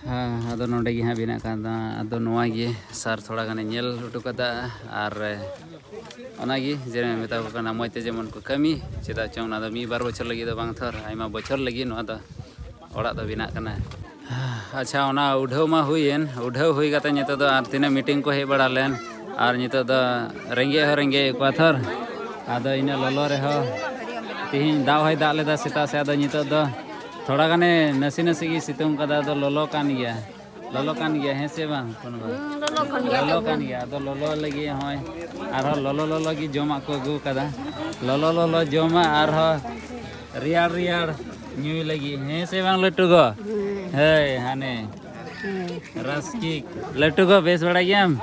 ᱦᱮᱸ, ᱟᱫᱚ ᱱᱚᱰᱮ ᱜᱮ ᱦᱟᱸᱜ ᱵᱮᱱᱟᱜ ᱠᱟᱱ ᱛᱟᱦᱮᱸ᱾ ᱟᱫᱚ ᱱᱚᱣᱟ ᱜᱮ ᱥᱟᱨ ᱛᱷᱚᱲᱟ ᱜᱟᱱᱮ ᱧᱮᱞ ᱦᱚᱴᱚ ᱠᱟᱫᱟ᱾ ᱟᱨ ᱚᱱᱟᱜᱮ ᱡᱮ ᱢᱮᱛᱟ ᱠᱚ ᱠᱟᱱᱟ, ᱢᱚᱡᱽ ᱛᱮ ᱡᱮᱢᱚᱱ ᱠᱚ ᱠᱟᱹᱢᱤ᱾ ᱪᱮᱫᱟᱜ ᱪᱚᱝ ᱚᱱᱟ ᱫᱚ ᱢᱤᱫ ᱵᱟᱨ ᱵᱚᱪᱷᱚᱨ ᱞᱟᱹᱜᱤᱫ ᱫᱚ ᱵᱟᱝ ᱛᱷᱚᱨ, ᱟᱭᱢᱟ ᱵᱚᱪᱷᱚᱨ ᱞᱟᱹᱜᱤᱫ ᱱᱚᱣᱟ ᱫᱚ ᱚᱲᱟᱜ ᱫᱚ ᱵᱮᱱᱟᱜ ᱠᱟᱱᱟ᱾ ᱟᱪᱪᱷᱟ, ᱚᱱᱟ ᱩᱰᱷᱟᱹᱣ ᱢᱟ ᱦᱩᱭᱮᱱ, ᱩᱰᱷᱟᱹᱣ ᱦᱩᱭ ᱠᱟᱛᱮ ᱱᱤᱛᱚᱜ ᱫᱚ ᱟᱨ ᱛᱤᱱᱟᱹᱜ ᱢᱤᱴᱤᱝ ᱠᱚ ᱦᱮᱡ ᱵᱟᱲᱟ ᱞᱮᱱ, ᱟᱨ ᱱᱤᱛᱚᱜ ᱫᱚ ᱨᱮᱸᱜᱮᱡ ᱦᱚᱸ ᱨᱮᱸᱜᱮᱡ ᱠᱚᱣᱟ ᱛᱷᱚᱨ᱾ ᱟᱫᱚ ᱤᱱᱟᱹᱜ ᱞᱚᱞᱚ ᱨᱮᱦᱚᱸ ᱛᱤᱦᱤᱧ ᱫᱟᱜ ᱦᱚᱸᱭ ᱫᱟᱜ ᱞᱮᱫᱟ ᱥᱮᱛᱟᱜ ᱥᱮ, ᱟᱫᱚ ᱱᱤᱛᱚᱜ ᱫᱚ ᱛᱷᱚᱲᱟ ᱜᱟᱱᱮ ᱱᱟᱥᱮ ᱱᱟᱥᱮ ᱜᱮ ᱥᱤᱛᱩᱝ ᱠᱟᱫᱟ, ᱟᱫᱚ ᱞᱚᱞᱚ ᱠᱟᱱ ᱜᱮᱭᱟ᱾ ᱞᱚᱞᱚ ᱠᱟᱱ ᱜᱮᱭᱟ, ᱦᱮᱸ ᱥᱮ ᱵᱟᱝ, ᱦᱚᱯᱚᱱ ᱵᱟ? ᱦᱩᱸ, ᱞᱚᱞᱚ ᱠᱟᱱ ᱜᱮᱭᱟ᱾ ᱞᱚᱞᱚ ᱠᱟᱱ ᱜᱮᱭᱟ, ᱟᱫᱚ ᱞᱚᱞᱚ ᱞᱟᱹᱜᱤᱫ ᱦᱚᱸᱜᱼᱚᱭ ᱟᱨᱦᱚᱸ ᱞᱚᱞᱚ ᱞᱚᱞᱚ ᱜᱮ ᱡᱚᱢᱟᱜ ᱠᱚ ᱟᱹᱜᱩ ᱠᱟᱫᱟ᱾ ᱞᱚᱞᱚ ᱞᱚᱞᱚ ᱡᱚᱢᱟᱜ ᱟᱨᱦᱚᱸ ᱨᱮᱭᱟᱲ ᱨᱮᱭᱟᱲ ᱧᱩᱭ ᱞᱟᱹᱜᱤᱫ, ᱦᱮᱸ ᱥᱮ ᱵᱟᱝ ᱞᱟᱹᱴᱩ ᱜᱚ? ᱦᱩᱸ᱾ ᱦᱳᱭ, ᱦᱟᱱᱮ ᱦᱩᱸ᱾ ᱨᱟᱥᱠᱤ᱾ ᱞᱟᱹᱴᱩ ᱜᱚ, ᱵᱮᱥ ᱵᱟᱲᱟ ᱜᱮᱭᱟᱢ?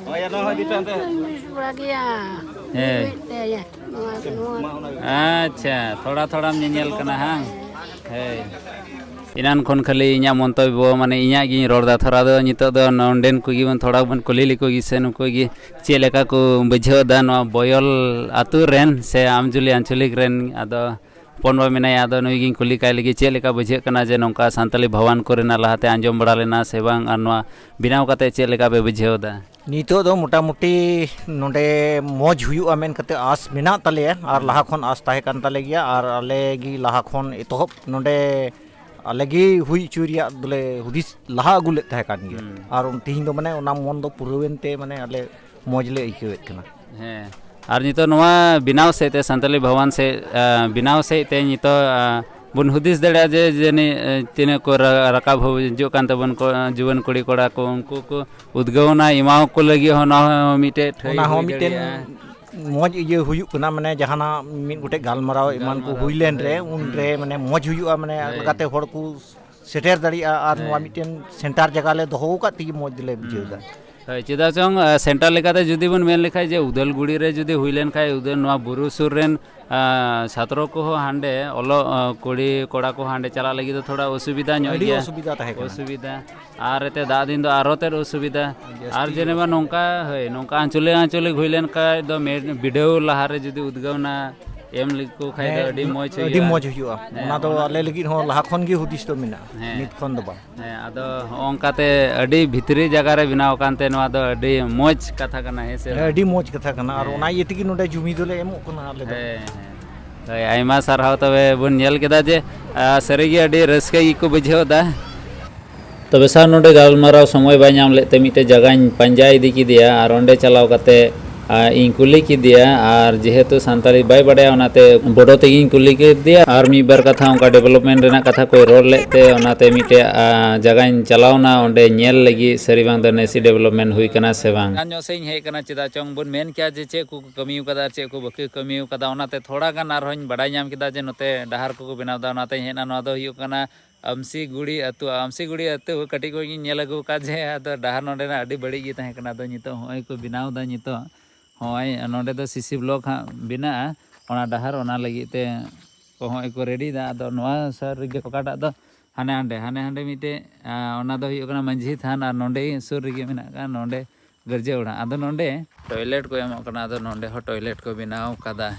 ᱵᱮᱥ ᱵᱟᱲᱟ ᱜᱮᱭᱟ᱾ ᱦᱮᱸ᱾ ᱱᱚᱣᱟ, ᱱᱚᱣᱟ᱾ ᱟᱪᱪᱷᱟ, ᱛᱷᱚᱲᱟ ᱛᱷᱚᱲᱟᱢ ᱧᱮᱧᱮᱞ ᱠᱟᱱᱟ ᱦᱟᱝ? ᱦᱳᱭ᱾ ᱮᱱᱟᱱ ᱠᱷᱚᱱ ᱠᱷᱟᱹᱞᱤ ᱤᱧᱟᱹᱜ ᱢᱚᱱᱛᱚᱵᱵᱚ, ᱢᱟᱱᱮ ᱤᱧᱟᱹᱜ ᱜᱤᱧ ᱨᱚᱲ ᱮᱫᱟ᱾ ᱛᱷᱚᱲᱟ ᱫᱚ ᱱᱤᱛᱚᱜ ᱫᱚ ᱱᱚᱰᱮᱱ ᱠᱚᱜᱮ ᱵᱚᱱ, ᱛᱷᱚᱲᱟ ᱵᱚᱱ ᱠᱩᱞᱤ ᱞᱮᱠᱚ ᱜᱮ ᱥᱮ ᱱᱩᱠᱩ ᱜᱮ ᱪᱮᱫ ᱞᱮᱠᱟ ᱠᱚ ᱵᱩᱡᱷᱟᱹᱣ ᱮᱫᱟ ᱱᱚᱣᱟ ᱵᱚᱭᱚᱞ ᱟᱹᱛᱩ ᱨᱮᱱ ᱥᱮ ᱟᱢᱡᱩᱞᱤ ᱟᱧᱪᱚᱞᱤᱠ ᱨᱮᱱ᱾ ᱟᱫᱚ ᱦᱚᱯᱚᱱ ᱵᱟ ᱢᱮᱱᱟᱭᱟ, ᱟᱫᱚ ᱱᱩᱭ ᱜᱤᱧ ᱠᱩᱞᱤ ᱠᱟᱭ ᱞᱮᱜᱮ ᱪᱮᱫ ᱞᱮᱠᱟ ᱵᱩᱡᱷᱟᱹᱜ ᱠᱟᱱᱟ ᱡᱮ ᱱᱚᱝᱠᱟ ᱥᱟᱱᱛᱟᱞᱤ ᱵᱷᱟᱣᱟᱱ ᱠᱚᱨᱮᱱᱟᱜ ᱞᱟᱦᱟᱛᱮ ᱟᱸᱡᱚᱢ ᱵᱟᱲᱟ ᱞᱮᱱᱟ ᱥᱮ ᱵᱟᱝ, ᱟᱨ ᱱᱚᱣᱟ ᱵᱮᱱᱟᱣ ᱠᱟᱛᱮ ᱪᱮᱫ ᱞᱮᱠᱟ ᱯᱮ ᱵᱩᱡᱷᱟᱹᱣ ᱮᱫᱟ? ᱱᱤᱛᱚᱜ ᱫᱚ ᱢᱚᱴᱟᱢᱩᱴᱤ ᱱᱚᱰᱮ ᱢᱚᱡᱽ ᱦᱩᱭᱩᱜᱼᱟ ᱢᱮᱱ ᱠᱟᱛᱮ ᱟᱥ ᱢᱮᱱᱟᱜ ᱛᱟᱞᱮᱭᱟ, ᱟᱨ ᱞᱟᱦᱟ ᱠᱷᱚᱱ ᱟᱥ ᱛᱟᱦᱮᱸ ᱠᱟᱱ ᱛᱟᱞᱮ ᱜᱮᱭᱟ, ᱟᱨ ᱟᱞᱮ ᱜᱮ ᱞᱟᱦᱟ ᱠᱷᱚᱱ ᱮᱛᱚᱦᱚᱵ ᱱᱚᱰᱮ ᱟᱞᱮ ᱜᱮ ᱦᱩᱭ ᱦᱚᱪᱚᱭ ᱨᱮᱭᱟᱜ ᱫᱚᱞᱮ ᱦᱩᱫᱤᱥ ᱞᱟᱦᱟ ᱟᱹᱜᱩ ᱞᱮᱫ ᱛᱟᱦᱮᱸ ᱠᱟᱱ ᱜᱮᱭᱟ᱾ ᱦᱩᱸ᱾ ᱟᱨ ᱛᱤᱦᱤᱧ ᱫᱚ ᱢᱟᱱᱮ ᱚᱱᱟ ᱢᱚᱱ ᱫᱚ ᱯᱩᱨᱟᱹᱣᱮᱱ ᱛᱮ ᱢᱟᱱᱮ ᱟᱞᱮ ᱢᱚᱡᱽ ᱞᱮ ᱟᱹᱭᱠᱟᱹᱣᱮᱫ ᱠᱟᱱᱟ᱾ ᱦᱮᱸ, ᱟᱨ ᱱᱤᱛᱚᱜ ᱱᱚᱣᱟ ᱵᱮᱱᱟᱣ ᱥᱮᱫ ᱛᱮ, ᱥᱟᱱᱛᱟᱞᱤ ᱵᱷᱟᱣᱟᱱ ᱥᱮᱫ, ᱟ, ᱵᱮᱱᱟᱣ ᱥᱮᱫ ᱛᱮ ᱱᱤᱛᱚᱜ, ᱟ, ᱵᱚᱱ ᱦᱩᱫᱤᱥ ᱫᱟᱲᱮᱭᱟᱜᱼᱟ ᱡᱮ ᱡᱟᱹᱱᱤᱡ, ᱮ, ᱛᱤᱱᱟᱹᱜ ᱠᱚ ᱨᱟ-, ᱨᱟᱠᱟᱵ ᱦᱤᱡᱩᱜ ᱠᱟᱱ ᱛᱟᱵᱚᱱ ᱠᱚ, ᱡᱩᱣᱟᱹᱱ ᱠᱩᱲᱤ ᱠᱚᱲᱟ ᱠᱚ, ᱩᱱᱠᱩ ᱠᱚ ᱩᱫᱽᱜᱟᱹᱣᱱᱟ ᱮᱢᱟᱣ ᱠᱚ ᱞᱟᱹᱜᱤᱫ ᱦᱚᱸ ᱱᱚᱣᱟ ᱦᱚᱸ ᱢᱤᱫᱴᱮᱡ ᱴᱷᱟᱹᱭ ᱚᱱᱟ ᱦᱚᱸ ᱦᱩᱭ ᱢᱤᱫᱴᱮᱱ ᱫᱟᱲᱮᱭᱟᱜᱼᱟ᱾ ᱢᱚᱡᱽ ᱤᱭᱟᱹ ᱦᱩᱭᱩᱜ ᱠᱟᱱᱟ, ᱢᱟᱱᱮ ᱡᱟᱦᱟᱱᱟᱜ ᱢᱤᱫ ᱜᱚᱴᱮᱡ ᱜᱟᱞᱢᱟᱨᱟᱣ ᱮᱢᱟᱱ ᱠᱚ ᱜᱟᱞᱢᱟᱨᱟᱣ ᱦᱩᱭ ᱞᱮᱱ ᱠᱚ, ᱨᱮ, ᱦᱩᱸ᱾ ᱩᱱᱨᱮ ᱢᱟᱱᱮ ᱢᱚᱡᱽ ᱦᱩᱭᱩᱜᱼᱟ, ᱢᱟᱱᱮ ᱦᱮᱸ᱾ ᱞᱮᱠᱟᱛᱮ ᱦᱚᱲ ᱠᱚ ᱥᱮᱴᱮᱨ ᱫᱟᱲᱮᱭᱟᱜᱼᱟ, ᱟᱨ ᱱᱚᱣᱟ ᱦᱮᱸ᱾ ᱢᱤᱫᱴᱮᱱ ᱥᱮᱱᱴᱟᱨ ᱡᱟᱭᱜᱟ ᱞᱮ ᱫᱚᱦᱚ ᱟᱠᱟᱫ ᱛᱮᱜᱮ ᱢᱚᱡᱽ ᱞᱮ ᱵᱩᱡᱷᱟᱹᱣ ᱮᱫᱟ᱾ ᱦᱳᱭ, ᱪᱮᱫᱟᱜ ᱪᱚᱝ, ᱟ, ᱥᱮᱱᱴᱟᱨ ᱞᱮᱠᱟᱛᱮ ᱡᱩᱫᱤ ᱵᱚᱱ ᱢᱮᱱ ᱞᱮᱠᱷᱟᱡ ᱡᱮ ᱩᱫᱟᱞᱜᱩᱲᱤ ᱨᱮ ᱡᱩᱫᱤ ᱦᱩᱭ ᱞᱮᱱ ᱠᱷᱟᱡ, ᱩᱫᱟᱹ-, ᱱᱚᱣᱟ ᱵᱩᱨᱩ ᱥᱩᱨ ᱨᱮᱱ, ᱟ, ᱪᱷᱟᱛᱨᱚ ᱠᱚᱦᱚᱸ ᱦᱟᱸᱰᱮ ᱚᱞᱚᱜ, ᱟ, ᱠᱩᱲᱤ ᱠᱚᱲᱟ ᱠᱚᱦᱚᱸ ᱦᱟᱸᱰᱮ ᱪᱟᱞᱟᱜ ᱞᱟᱹᱜᱤᱫ ᱫᱚ ᱛᱷᱚᱲᱟ ᱚᱥᱩᱵᱤᱫᱟ ᱧᱚᱜ ᱟᱹᱰᱤ ᱜᱮᱭᱟ᱾ ᱚᱥᱩᱵᱤᱫᱟ ᱛᱟᱦᱮᱸ ᱠᱟᱱᱟ᱾ ᱚᱥᱩᱵᱤᱫᱟ᱾ ᱟᱨ ᱮᱱᱛᱮ ᱫᱟᱜ ᱫᱤᱱ ᱫᱚ ᱟᱨᱦᱚᱸ ᱛᱮᱫ ᱚᱥᱩᱵᱤᱫᱟ᱾ ᱡᱟᱹᱥᱛᱤ ᱟᱨ ᱜᱮ ᱡᱮᱱᱮ ᱵᱟ ᱚᱥᱩᱵᱤᱫᱟ᱾ ᱱᱚᱝᱠᱟ, ᱦᱳᱭ, ᱱᱚᱝᱠᱟ ᱟᱧᱪᱚᱞᱤᱠ ᱟᱧᱪᱚᱞᱤᱠ ᱦᱩᱭ ᱞᱮᱱ ᱠᱷᱟᱡ ᱫᱚ ᱢᱮ-, ᱵᱤᱰᱟᱹᱣ ᱞᱟᱦᱟ ᱨᱮ ᱡᱩᱫᱤ ᱩᱫᱽᱜᱟᱹᱣᱱᱟ ᱮᱢ ᱞᱮᱠᱚ ᱠᱷᱟᱡ ᱫᱚ ᱦᱮᱸ, ᱟᱹᱰᱤ ᱢᱚᱡᱽ ᱟᱹᱰᱤ ᱦᱩᱭᱩᱜᱼᱟ᱾ ᱢᱚᱡᱽ ᱦᱩᱭᱩᱜᱼᱟ᱾ ᱦᱮᱸ, ᱚᱱᱟ ᱫᱚ ᱚᱱᱟ ᱟᱞᱮ ᱞᱟᱹᱜᱤᱫ ᱦᱚᱸ ᱞᱟᱦᱟ ᱠᱷᱚᱱ ᱜᱮ ᱦᱩᱫᱤᱥ ᱫᱚ ᱢᱮᱱᱟᱜᱼᱟ, ᱦᱮᱸ᱾ ᱱᱤᱛ ᱠᱷᱚᱱ ᱫᱚ ᱵᱟᱝ᱾ ᱦᱮᱸ, ᱟᱫᱚ ᱦᱚᱸᱜᱼᱚ ᱱᱚᱝᱠᱟ ᱛᱮ ᱟᱹᱰᱤ ᱵᱷᱤᱛᱨᱤ ᱡᱟᱭᱜᱟ ᱨᱮ ᱵᱮᱱᱟᱣ ᱟᱠᱟᱱ ᱛᱮ ᱱᱚᱣᱟ ᱫᱚ ᱟᱹᱰᱤ ᱢᱚᱡᱽ ᱠᱟᱛᱷᱟ ᱠᱟᱱᱟ, ᱦᱮᱸ ᱥᱮ ᱦᱮᱸ, ᱵᱟᱝ? ᱟᱹᱰᱤ ᱢᱚᱡᱽ ᱠᱟᱛᱷᱟ ᱠᱟᱱᱟ, ᱟᱨ ᱦᱮᱸ᱾ ᱚᱱᱟ ᱤᱭᱟᱹ ᱛᱮᱜᱮ ᱱᱚᱰᱮ ᱡᱩᱢᱤ ᱫᱚᱞᱮ ᱮᱢᱚᱜ ᱠᱟᱱᱟ ᱟᱞᱮ ᱫᱚ᱾ ᱦᱮᱸ, ᱦᱮᱸ᱾ ᱦᱳᱭ, ᱟᱭᱢᱟ ᱥᱟᱨᱦᱟᱣ᱾ ᱛᱚᱵᱮ ᱵᱚᱱ ᱧᱮᱞ ᱠᱮᱫᱟ ᱡᱮ, ᱟ, ᱥᱟᱹᱨᱤᱜᱮ ᱟᱹᱰᱤ ᱨᱟᱹᱥᱠᱟᱹ ᱜᱮᱠᱚ ᱵᱩᱡᱷᱟᱹᱣ ᱮᱫᱟ᱾ ᱛᱚᱵᱮ ᱥᱟᱨ, ᱱᱚᱰᱮ ᱜᱟᱞᱢᱟᱨᱟᱣ ᱥᱚᱢᱚᱭ ᱵᱟᱭ ᱧᱟᱢ ᱞᱮᱫ ᱛᱮ ᱢᱤᱫᱴᱮᱡ ᱡᱟᱭᱜᱟᱧ ᱯᱟᱸᱡᱟ ᱤᱫᱤ ᱠᱮᱫᱮᱭᱟ ᱟᱨ ᱚᱸᱰᱮ ᱪᱟᱞᱟᱣ ᱠᱟᱛᱮ, ᱟ, ᱤᱧ ᱠᱩᱞᱤ ᱠᱮᱫᱮᱭᱟ᱾ ᱟᱨ ᱡᱮᱦᱮᱛᱩ ᱥᱟᱱᱛᱟᱲᱤ ᱵᱟᱭ ᱵᱟᱰᱟᱭᱟ, ᱚᱱᱟᱛᱮ ᱵᱚᱰᱚ ᱛᱮᱜᱮᱧ ᱠᱩᱞᱤ ᱠᱮᱫᱮᱭᱟ᱾ ᱟᱨ ᱢᱤᱫ ᱵᱟᱨ ᱠᱟᱛᱷᱟ ᱚᱱᱠᱟ development ᱨᱮᱱᱟᱜ ᱠᱟᱛᱷᱟ ᱠᱚᱭ ᱨᱚᱲ ᱞᱮᱫ ᱛᱮ, ᱚᱱᱟᱛᱮ ᱢᱤᱫᱴᱮᱡ, ᱟ, ᱡᱟᱭᱜᱟᱧ ᱪᱟᱞᱟᱣᱱᱟ ᱚᱸᱰᱮ ᱧᱮᱞ ᱞᱟᱹᱜᱤᱫ, ᱥᱟᱹᱨᱤ ᱵᱟᱝ ᱫᱚ ᱱᱟᱥᱮ development ᱦᱩᱭ ᱠᱟᱱᱟ ᱥᱮ ᱵᱟᱝ᱾ ᱧᱚᱜ ᱥᱮᱫ ᱤᱧ ᱦᱮᱡ ᱟᱠᱟᱱᱟ, ᱪᱮᱫᱟᱜ ᱪᱚᱝ ᱵᱚᱱ ᱢᱮᱱ ᱠᱮᱭᱟ ᱡᱮ ᱪᱮᱫ ᱠᱚ ᱠᱟᱹᱢᱤ ᱟᱠᱟᱫᱟ ᱟᱨ ᱪᱮᱫ ᱠᱚ ᱵᱟᱠᱚ ᱠᱟᱹᱢᱤ ᱟᱠᱟᱫᱟ, ᱚᱱᱟᱛᱮ ᱛᱷᱚᱲᱟ ᱜᱟᱱ ᱟᱨᱦᱚᱸᱧ ᱵᱟᱰᱟᱭ ᱧᱟᱢ ᱠᱮᱫᱟ ᱡᱮ ᱱᱚᱛᱮ ᱰᱟᱦᱟᱨ ᱠᱚᱠᱚ ᱵᱮᱱᱟᱣ ᱮᱫᱟ᱾ ᱚᱱᱟᱛᱮᱧ ᱦᱮᱡ ᱮᱱᱟ᱾ ᱱᱚᱣᱟ ᱫᱚ ᱦᱩᱭᱩᱜ ᱠᱟᱱᱟ ᱟᱢᱥᱤᱜᱩᱲᱤ ᱟᱹᱛᱩ᱾ ᱟᱢᱥᱤᱜᱩᱲᱤ ᱟᱹᱛᱩ ᱠᱟᱹᱴᱤᱡ ᱠᱷᱚᱱ ᱜᱤᱧ ᱧᱮᱞ ᱟᱹᱜᱩ ᱟᱠᱟᱫ ᱡᱮ ᱟᱫᱚ ᱰᱟᱦᱟᱨ ᱱᱚᱰᱮᱱᱟᱜ ᱟᱹᱰᱤ ᱵᱟᱹᱲᱤᱡ ᱜᱮ ᱛᱟᱦᱮᱸ ᱠᱟᱱᱟ᱾ ᱟᱫᱚ ᱱᱤᱛᱚᱜ ᱦᱚᱸᱜᱼᱚᱭ ᱠᱚ ᱵᱮᱱᱟᱣ ᱮᱫᱟ, ᱱᱤᱛᱚᱜ ᱦᱚᱸᱜᱼᱚᱭ ᱱᱚᱰᱮ ᱫᱚ ᱥᱤᱥᱤ ᱵᱞᱚᱠ ᱦᱟᱸᱜ ᱵᱮᱱᱟᱜᱼᱟ, ᱚᱱᱟ ᱰᱟᱦᱟᱨ, ᱚᱱᱟ ᱞᱟᱹᱜᱤᱫ ᱛᱮ ᱠᱚ ᱦᱚᱸᱜᱼᱚᱭ ᱠᱚ ᱨᱮᱰᱤᱭᱮᱫᱟ᱾ ᱟᱫᱚ ᱱᱚᱣᱟ ᱥᱟᱨ ᱨᱮᱜᱮ ᱚᱠᱟᱴᱟᱜ ᱫᱚ ᱦᱟᱱᱮ ᱦᱟᱸᱰᱮ, ᱦᱟᱱᱮ ᱦᱟᱸᱰᱮ ᱢᱤᱫᱴᱮᱡ, ᱟᱸ, ᱚᱱᱟ ᱫᱚ ᱦᱩᱭᱩᱜ ᱠᱟᱱᱟ ᱢᱟᱹᱡᱷᱤ ᱛᱷᱟᱱ, ᱟᱨ ᱱᱚᱰᱮ ᱥᱩᱨ ᱨᱮᱜᱮ ᱢᱮᱱᱟᱜ ᱠᱟᱜᱼᱟ ᱱᱚᱰᱮ ᱜᱤᱨᱡᱟᱹ ᱚᱲᱟᱜ᱾ ᱟᱫᱚ ᱱᱚᱰᱮ ᱴᱚᱭᱞᱮᱴ ᱠᱚ ᱮᱢᱚᱜ ᱠᱟᱱᱟ, ᱟᱫᱚ ᱱᱚᱰᱮ ᱦᱚᱸ ᱴᱚᱭᱞᱮᱴ ᱠᱚ ᱵᱮᱱᱟᱣ ᱠᱟᱫᱟ᱾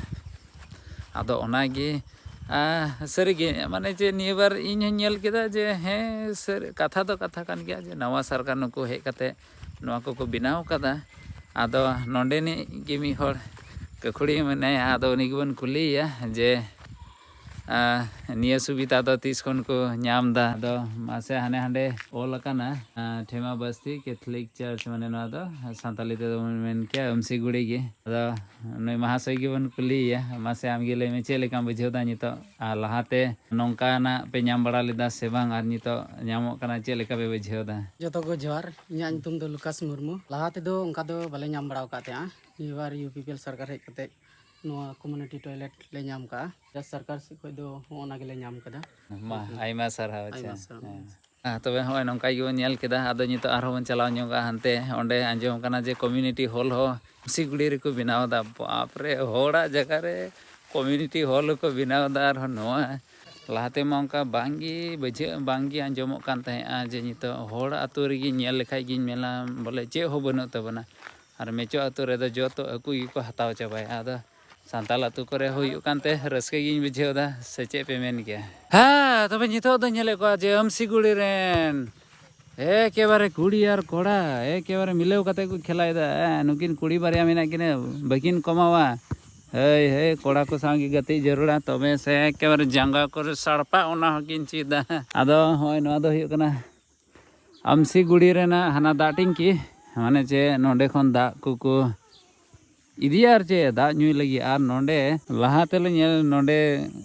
ᱟᱫᱚ ᱚᱱᱟᱜᱮ, ᱟᱸ, ᱥᱟᱹᱨᱤᱜᱮ ᱢᱟᱱᱮ ᱪᱮᱫ, ᱱᱤᱭᱟᱹ ᱵᱟᱨ ᱤᱧ ᱦᱚᱸᱧ ᱧᱮᱞ ᱠᱮᱫᱟ ᱡᱮ ᱦᱮᱸ, ᱥᱟᱹᱨᱤ ᱠᱟᱛᱷᱟ ᱫᱚ ᱠᱟᱛᱷᱟ ᱠᱟᱱ ᱜᱮᱭᱟ ᱡᱮ ᱱᱟᱣᱟ ᱥᱚᱨᱠᱟᱨ ᱱᱩᱠᱩ ᱦᱮᱡ ᱠᱟᱛᱮ ᱱᱚᱣᱟ ᱠᱚᱠᱚ ᱵᱮᱱᱟᱣ ᱠᱟᱫᱟ᱾ ᱟᱫᱚ ᱱᱚᱰᱮᱱᱤᱡ ᱜᱮ ᱢᱤᱫ ᱦᱚᱲ ᱜᱟᱹᱠᱷᱩᱲᱤᱭᱟᱹ ᱢᱮᱱᱟᱭᱟ, ᱟᱫᱚ ᱩᱱᱤ ᱜᱮᱵᱚᱱ ᱠᱩᱞᱤᱭᱮᱭᱟ ᱡᱮ, ᱟᱸ, ᱱᱤᱭᱟᱹ ᱥᱩᱵᱤᱫᱷᱟ ᱫᱚ ᱛᱤᱥ ᱠᱷᱚᱱ ᱠᱚ ᱧᱟᱢ ᱮᱫᱟ? ᱟᱫᱚ ᱢᱟᱥᱮ, ᱦᱟᱱᱮ ᱦᱟᱸᱰᱮ ᱚᱞ ᱟᱠᱟᱱᱟ, ᱟᱸ, ᱴᱷᱮᱢᱟ ᱵᱟᱥᱛᱤ ᱠᱮᱛᱷᱚᱞᱤᱠ ᱪᱟᱨᱪ, ᱢᱟᱱᱮ ᱱᱚᱣᱟ ᱫᱚ ᱥᱟᱱᱛᱟᱞᱤ ᱛᱮᱫᱚ ᱵᱚᱱ ᱢᱮᱱ ᱠᱮᱭᱟ ᱟᱹᱢᱥᱤ ᱜᱩᱲᱤ ᱜᱮ᱾ ᱟᱫᱚ ᱱᱩᱭ ᱢᱟᱦᱟᱥᱚᱭ ᱜᱮᱵᱚᱱ ᱠᱩᱞᱤᱭᱮᱭᱟ᱾ ᱢᱟᱥᱮ, ᱟᱢᱜᱮ ᱞᱟᱹᱭ ᱢᱮ, ᱪᱮᱫ ᱞᱮᱠᱟᱢ ᱵᱩᱡᱷᱟᱹᱣ ᱮᱫᱟ ᱱᱤᱛᱚᱜ? ᱟᱨ ᱞᱟᱦᱟᱛᱮ ᱱᱚᱝᱠᱟᱱᱟᱜ ᱯᱮ ᱧᱟᱢ ᱵᱟᱲᱟ ᱞᱮᱫᱟ ᱥᱮ ᱵᱟᱝ? ᱟᱨ ᱱᱤᱛᱚᱜ ᱧᱟᱢᱚᱜ ᱠᱟᱱᱟ, ᱪᱮᱫ ᱞᱮᱠᱟ ᱯᱮ ᱵᱩᱡᱷᱟᱹᱣ ᱮᱫᱟ? ᱡᱚᱛᱚ ᱠᱚ ᱡᱚᱦᱟᱨ, ᱤᱧᱟᱹᱜ ᱧᱩᱛᱩᱢ ᱫᱚ ᱞᱩᱠᱟᱥ ᱢᱩᱨᱢᱩ᱾ ᱞᱟᱦᱟ ᱛᱮᱫᱚ ᱚᱱᱠᱟ ᱫᱚ ᱵᱟᱞᱮ ᱧᱟᱢ ᱵᱟᱲᱟ ᱟᱠᱟᱫ ᱛᱟᱦᱮᱸᱜᱼᱟ᱾ ᱱᱤᱭᱟᱹ ᱵᱟᱨ ᱤᱭᱩ ᱯᱤ ᱯᱤ ᱮᱞ ᱥᱚᱨᱠᱟᱨ ᱦᱮᱡ ᱠᱟᱛᱮ ᱱᱚᱣᱟ ᱠᱚᱢᱤᱭᱩᱱᱤᱴᱤ ᱴᱚᱭᱞᱮᱴ ᱞᱮ ᱧᱟᱢ ᱠᱟᱜᱼᱟ᱾ ᱡᱟ ᱥᱚᱨᱠᱟᱨ ᱥᱮᱫ ᱠᱷᱚᱱ ᱫᱚ ᱦᱚᱸᱜᱼᱚ ᱱᱟ ᱜᱮᱞᱮ ᱧᱟᱢ ᱠᱟᱫᱟ᱾ ᱢᱟ, ᱦᱮᱸ᱾ ᱟᱭᱢᱟ ᱥᱟᱨᱦᱟᱣ᱾ ᱟᱪᱪᱷᱟ᱾ ᱟᱭᱢᱟ ᱥᱟᱨᱦᱟᱣ᱾ ᱦᱮᱸ᱾ ᱦᱮᱸ, ᱛᱚᱵᱮ ᱦᱚᱸᱜᱼᱚᱭ ᱱᱚᱝᱠᱟ ᱜᱮᱵᱚᱱ ᱧᱮᱞ ᱠᱮᱫᱟ᱾ ᱟᱫᱚ ᱱᱤᱛᱚᱜ ᱟᱨᱦᱚᱸ ᱵᱚᱱ ᱪᱟᱞᱟᱣ ᱧᱚᱜᱚᱜᱼᱟ ᱦᱟᱱᱛᱮ᱾ ᱚᱸᱰᱮ ᱟᱸᱡᱚᱢ ᱠᱟᱱᱟ ᱡᱮ ᱠᱚᱢᱤᱭᱩᱱᱤᱴᱤ ᱦᱚᱞ ᱦᱚᱸ ᱟᱹᱢᱥᱤ ᱜᱩᱲᱤ ᱨᱮᱠᱚ ᱵᱮᱱᱟᱣ ᱮᱫᱟ᱾ ᱵᱟᱯ ᱨᱮ, ᱦᱚᱲᱟᱜ ᱡᱟᱭᱜᱟ ᱨᱮ ᱠᱚᱢᱤᱭᱩᱱᱤᱴᱤ ᱦᱚᱞ ᱦᱚᱸᱠᱚ ᱵᱮᱱᱟᱣ ᱮᱫᱟ᱾ ᱟᱨᱦᱚᱸ ᱱᱚᱣᱟ ᱞᱟᱦᱟ ᱛᱮᱢᱟ ᱚᱱᱠᱟ ᱵᱟᱝᱜᱮ ᱵᱩᱡᱷᱟᱹᱜ, ᱵᱟᱝᱜᱮ ᱟᱸᱡᱚᱢᱚᱜ ᱠᱟᱱ ᱛᱟᱦᱮᱸᱜᱼᱟ ᱡᱮ ᱱᱤᱛᱚᱜ ᱦᱚᱲ ᱟᱹᱛᱩ ᱨᱮᱜᱮ ᱧᱮᱞ ᱞᱮᱠᱷᱟᱡ ᱜᱤᱧ ᱢᱮᱱᱟ ᱵᱚᱞᱮ ᱪᱮᱫ ᱦᱚᱸ ᱵᱟᱹᱱᱩᱜ ᱛᱟᱵᱚᱱᱟ᱾ ᱟᱨ ᱢᱮᱪᱚ ᱟᱹᱛᱩ ᱨᱮᱫᱚ ᱡᱚᱛᱚ ᱟᱠᱚ ᱜᱮᱠᱚ ᱦᱟᱛᱟᱣ ᱪᱟᱵᱟᱭᱟ᱾ ᱟᱫᱚ ᱥᱟᱱᱛᱟᱲ ᱟᱹᱛᱩ ᱠᱚᱨᱮ ᱦᱩᱭᱩᱜ ᱠᱟᱱᱛᱮ ᱨᱟᱹᱥᱠᱟᱹ ᱜᱤᱧ ᱵᱩᱡᱷᱟᱹᱣ ᱮᱫᱟ, ᱥᱮ ᱪᱮᱫ ᱯᱮ ᱢᱮᱱ ᱜᱮᱭᱟ? ᱦᱮᱸ, ᱛᱚᱵᱮ ᱱᱤᱛᱚᱜ ᱫᱚ ᱧᱮᱞᱮᱫ ᱠᱚᱣᱟ ᱡᱮ ᱟᱹᱢᱥᱤ ᱜᱩᱲᱤ ᱨᱮᱱ ᱮᱠᱮᱵᱟᱨᱮ ᱠᱩᱲᱤ ᱟᱨ ᱠᱚᱲᱟ ᱮᱠᱮᱵᱟᱨᱮ ᱢᱤᱞᱟᱹᱣ ᱠᱟᱛᱮ ᱠᱚ ᱠᱷᱮᱞᱟᱭᱮᱫᱟ᱾ ᱦᱮᱸ, ᱱᱩᱠᱤᱱ ᱠᱩᱲᱤ ᱵᱟᱨᱭᱟ ᱢᱮᱱᱟᱜ ᱠᱤᱱᱟᱹ, ᱵᱟᱹᱠᱤᱱ ᱠᱚᱢᱟᱣᱟ᱾ ᱦᱳᱭ, ᱦᱳᱭ, ᱠᱚᱲᱟ ᱠᱚ ᱥᱟᱶ ᱜᱮ ᱜᱟᱛᱮᱜ ᱡᱟᱹᱨᱩᱲᱟ, ᱛᱚᱵᱮ ᱥᱮ ᱮᱠᱮᱵᱟᱨᱮ ᱡᱟᱸᱜᱟ ᱠᱚᱨᱮ ᱥᱟᱲᱯᱟ, ᱚᱱᱟ ᱦᱚᱸᱠᱤᱱ ᱪᱮᱫᱟ᱾ ᱟᱫᱚ ᱦᱚᱸᱜᱼᱚᱭ ᱱᱚᱣᱟ ᱫᱚ ᱦᱩᱭᱩᱜ ᱠᱟᱱᱟ ᱟᱢᱥᱤᱜᱩᱲᱤ ᱨᱮᱱᱟᱜ ᱦᱟᱱᱟ ᱫᱟᱜ ᱴᱮᱝᱠᱤ, ᱢᱟᱱᱮ ᱪᱮ ᱱᱚᱸᱰᱮ ᱠᱷᱚᱱ ᱫᱟᱜ ᱠᱚᱠᱚ ᱤᱫᱤᱭᱟ ᱟᱨ ᱪᱮ ᱫᱟᱜ ᱧᱩᱭ ᱞᱟᱹᱜᱤᱫ᱾ ᱟᱨ ᱱᱚᱸᱰᱮ ᱞᱟᱦᱟ ᱛᱮᱞᱮ ᱧᱮᱞ, ᱱᱚᱸᱰᱮ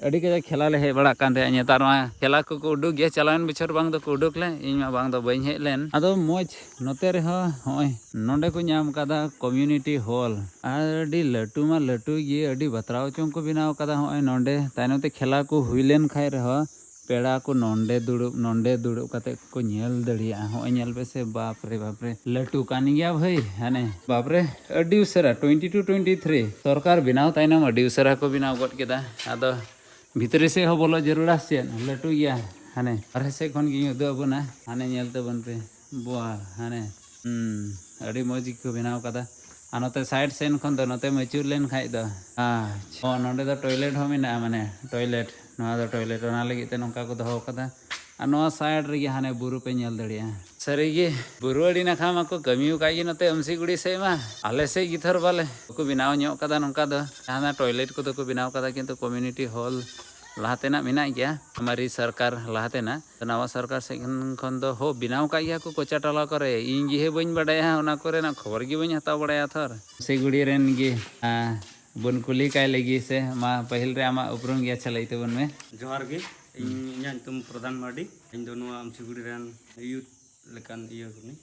ᱟᱹᱰᱤ ᱠᱟᱡᱟᱠ ᱠᱷᱮᱞᱟ ᱞᱮ ᱦᱮᱡ ᱵᱟᱲᱟᱜ ᱠᱟᱱ ᱛᱟᱦᱮᱸᱫ᱾ ᱱᱮᱛᱟᱨ ᱢᱟ ᱠᱷᱮᱞᱟ ᱠᱚᱠᱚ ᱩᱰᱩᱠ ᱜᱮᱭᱟ, ᱪᱟᱞᱟᱣᱮᱱ ᱵᱚᱪᱷᱚᱨ ᱵᱟᱝ ᱫᱚᱠᱚ ᱩᱰᱩᱠ ᱞᱮᱱ, ᱤᱧ ᱢᱟ ᱵᱟᱝ ᱫᱚ ᱵᱟᱹᱧ ᱦᱮᱡ ᱞᱮᱱ᱾ ᱟᱫᱚ ᱢᱚᱡᱽ ᱱᱚᱛᱮ ᱨᱮᱦᱚᱸ ᱦᱚᱸᱜᱼᱚᱭ ᱱᱚᱸᱰᱮ ᱠᱚ ᱧᱟᱢ ᱠᱟᱫᱟ community hall᱾ ᱟᱹᱰᱤ ᱞᱟᱹᱴᱩ ᱢᱟ ᱞᱟᱹᱴᱩ ᱜᱮ, ᱟᱹᱰᱤ ᱵᱟᱛᱨᱟᱣ ᱪᱚᱝ ᱠᱚ ᱵᱮᱱᱟᱣ ᱠᱟᱫᱟ᱾ ᱦᱚᱸᱜᱼᱚᱭ ᱱᱚᱸᱰᱮ ᱛᱟᱭᱱᱚᱢ ᱛᱮ ᱠᱷᱮᱞᱟ ᱠᱚ ᱦᱩᱭ ᱞᱮᱱ ᱠᱷᱟᱡ ᱨᱮᱦᱚᱸ ᱯᱮᱲᱟ ᱠᱚ ᱱᱚᱸᱰᱮ ᱫᱩᱲᱩᱵ, ᱱᱚᱸᱰᱮ ᱫᱩᱲᱩᱵ ᱠᱟᱛᱮ ᱠᱚ ᱧᱮᱞ ᱫᱟᱲᱮᱭᱟᱜᱼᱟ᱾ ᱦᱚᱸᱜᱼᱚᱭ ᱧᱮᱞ ᱯᱮ ᱥᱮ, ᱵᱟᱯ ᱨᱮ ᱵᱟᱯ ᱨᱮ, ᱞᱟᱹᱴᱩ ᱠᱟᱱ ᱜᱮᱭᱟ ᱵᱷᱟᱹᱭ᱾ ᱦᱟᱱᱮ ᱵᱟᱯ ᱨᱮ, ᱟᱹᱰᱤ ᱩᱥᱟᱹᱨᱟ twenty two twenty three ᱥᱚᱨᱠᱟᱨ ᱵᱮᱱᱟᱣ ᱛᱟᱭᱱᱚᱢ ᱟᱹᱰᱤ ᱩᱥᱟᱹᱨᱟ ᱠᱚ ᱵᱮᱱᱟᱣ ᱜᱚᱫ ᱠᱮᱫᱟ᱾ ᱟᱫᱚ ᱵᱷᱤᱛᱨᱤ ᱥᱮᱫ ᱦᱚᱸ ᱵᱚᱞᱚ ᱡᱟᱹᱨᱩᱲᱟ ᱥᱮ ᱪᱮᱫ? ᱞᱟᱹᱴᱩ ᱜᱮᱭᱟ᱾ ᱦᱟᱱᱮ ᱵᱟᱨᱦᱮ ᱥᱮᱫ ᱠᱷᱚᱱ ᱜᱤᱧ ᱩᱫᱩᱜ ᱟᱵᱚᱱᱟ᱾ ᱦᱟᱱᱮ ᱧᱮᱞ ᱛᱟᱵᱚᱱ ᱯᱮ᱾ ᱵᱟ, ᱦᱟᱱᱮ, ᱦᱩᱸ, ᱟᱹᱰᱤ ᱢᱚᱡᱽ ᱜᱮᱠᱚ ᱵᱮᱱᱟᱣ ᱠᱟᱫᱟ᱾ ᱟᱨ ᱱᱚᱛᱮ side ᱥᱮᱱ ᱠᱷᱚᱱ ᱫᱚ ᱱᱚᱛᱮᱢ ᱟᱹᱪᱩᱨ ᱞᱮᱱ ᱠᱷᱟᱡ ᱫᱚ, ᱟᱪᱪᱷᱟ, ᱚ, ᱱᱚᱸᱰᱮ ᱫᱚ toilet ᱦᱚᱸ ᱢᱮᱱᱟᱜᱼᱟ, ᱢᱟᱱᱮ toilet, ᱱᱚᱣᱟ ᱫᱚ toilet, ᱚᱱᱟ ᱞᱟᱹᱜᱤᱫ ᱛᱮ ᱱᱚᱝᱠᱟ ᱠᱚ ᱫᱚᱦᱚ ᱠᱟᱫᱟ᱾ ᱟᱨ ᱱᱚᱣᱟ side ᱨᱮᱜᱮ ᱦᱟᱱᱮ ᱵᱩᱨᱩ ᱯᱮ ᱧᱮᱞ ᱫᱟᱲᱮᱭᱟᱜᱼᱟ᱾ ᱥᱟᱹᱨᱤᱜᱮ, ᱵᱩᱨᱩ ᱟᱹᱰᱤ ᱱᱟᱠᱷᱟ ᱢᱟᱠᱚ ᱠᱟᱹᱢᱤ ᱟᱠᱟᱫ ᱜᱮ ᱱᱚᱛᱮ ᱟᱹᱢᱥᱤᱜᱩᱲᱤ ᱥᱮᱫ ᱢᱟ᱾ ᱟᱞᱮ ᱥᱮᱫ ᱜᱮ ᱛᱷᱚᱨ ᱵᱟᱞᱮ ᱵᱟᱠᱚ ᱵᱮᱱᱟᱣ ᱧᱚᱜ ᱠᱟᱫᱟ ᱱᱚᱝᱠᱟ ᱫᱚ᱾ ᱡᱟᱦᱟᱸ ᱫᱚ toilet ᱠᱚᱫᱚ ᱠᱚ ᱵᱮᱱᱟᱣ ᱠᱟᱫᱟ, ᱠᱤᱱᱛᱩ community hall ᱞᱟᱦᱟ ᱛᱮᱱᱟᱜ ᱢᱮᱱᱟᱜ ᱜᱮᱭᱟ, ᱢᱟᱨᱮ ᱥᱚᱨᱠᱟᱨ ᱞᱟᱦᱟ ᱛᱮᱱᱟᱜ᱾ ᱱᱟᱣᱟ ᱥᱚᱨᱠᱟᱨ ᱥᱮᱫ ᱠᱷᱚᱱ ᱫᱚ ᱦᱳ ᱵᱮᱱᱟᱣ ᱠᱟᱜ ᱜᱮᱭᱟ ᱠᱚ ᱠᱚᱪᱟ ᱴᱟᱞᱟ ᱠᱚᱨᱮ᱾ ᱤᱧ ᱜᱮ ᱦᱮ ᱵᱟᱹᱧ ᱵᱟᱰᱟᱭᱟ, ᱚᱱᱟ ᱠᱚᱨᱮᱱᱟᱜ ᱠᱷᱚᱵᱚᱨ ᱜᱮ ᱵᱟᱹᱧ ᱦᱟᱛᱟᱣ ᱵᱟᱲᱟᱭᱟ ᱛᱷᱚᱨ᱾ ᱟᱹᱢᱥᱤᱜᱩᱲᱤ ᱨᱮᱱ ᱜᱮ, ᱟᱸ, ᱵᱚᱱ ᱠᱩᱞᱤ ᱠᱟᱭ ᱞᱮᱜᱮ ᱥᱮ᱾ ᱢᱟ, ᱯᱟᱹᱦᱤᱞ ᱨᱮ ᱟᱢᱟᱜ ᱩᱯᱨᱩᱢ ᱜᱮ ᱟᱪᱪᱷᱟ ᱞᱟᱹᱭ ᱛᱟᱵᱚᱱ ᱢᱮ᱾ ᱡᱚᱦᱟᱨ ᱜᱮ, ᱤᱧ, ᱤᱧᱟᱹᱜ ᱧᱩᱛᱩᱢ ᱯᱨᱚᱫᱷᱟᱱ ᱢᱟᱨᱰᱤ᱾ ᱤᱧ ᱫᱚ ᱱᱚᱣᱟ ᱟᱹᱢᱥᱤᱜᱩᱲᱤ ᱨᱮᱱ youth ᱞᱮᱠᱟᱱ ᱤᱭᱟᱹ ᱠᱟᱹᱱᱟᱹᱧ᱾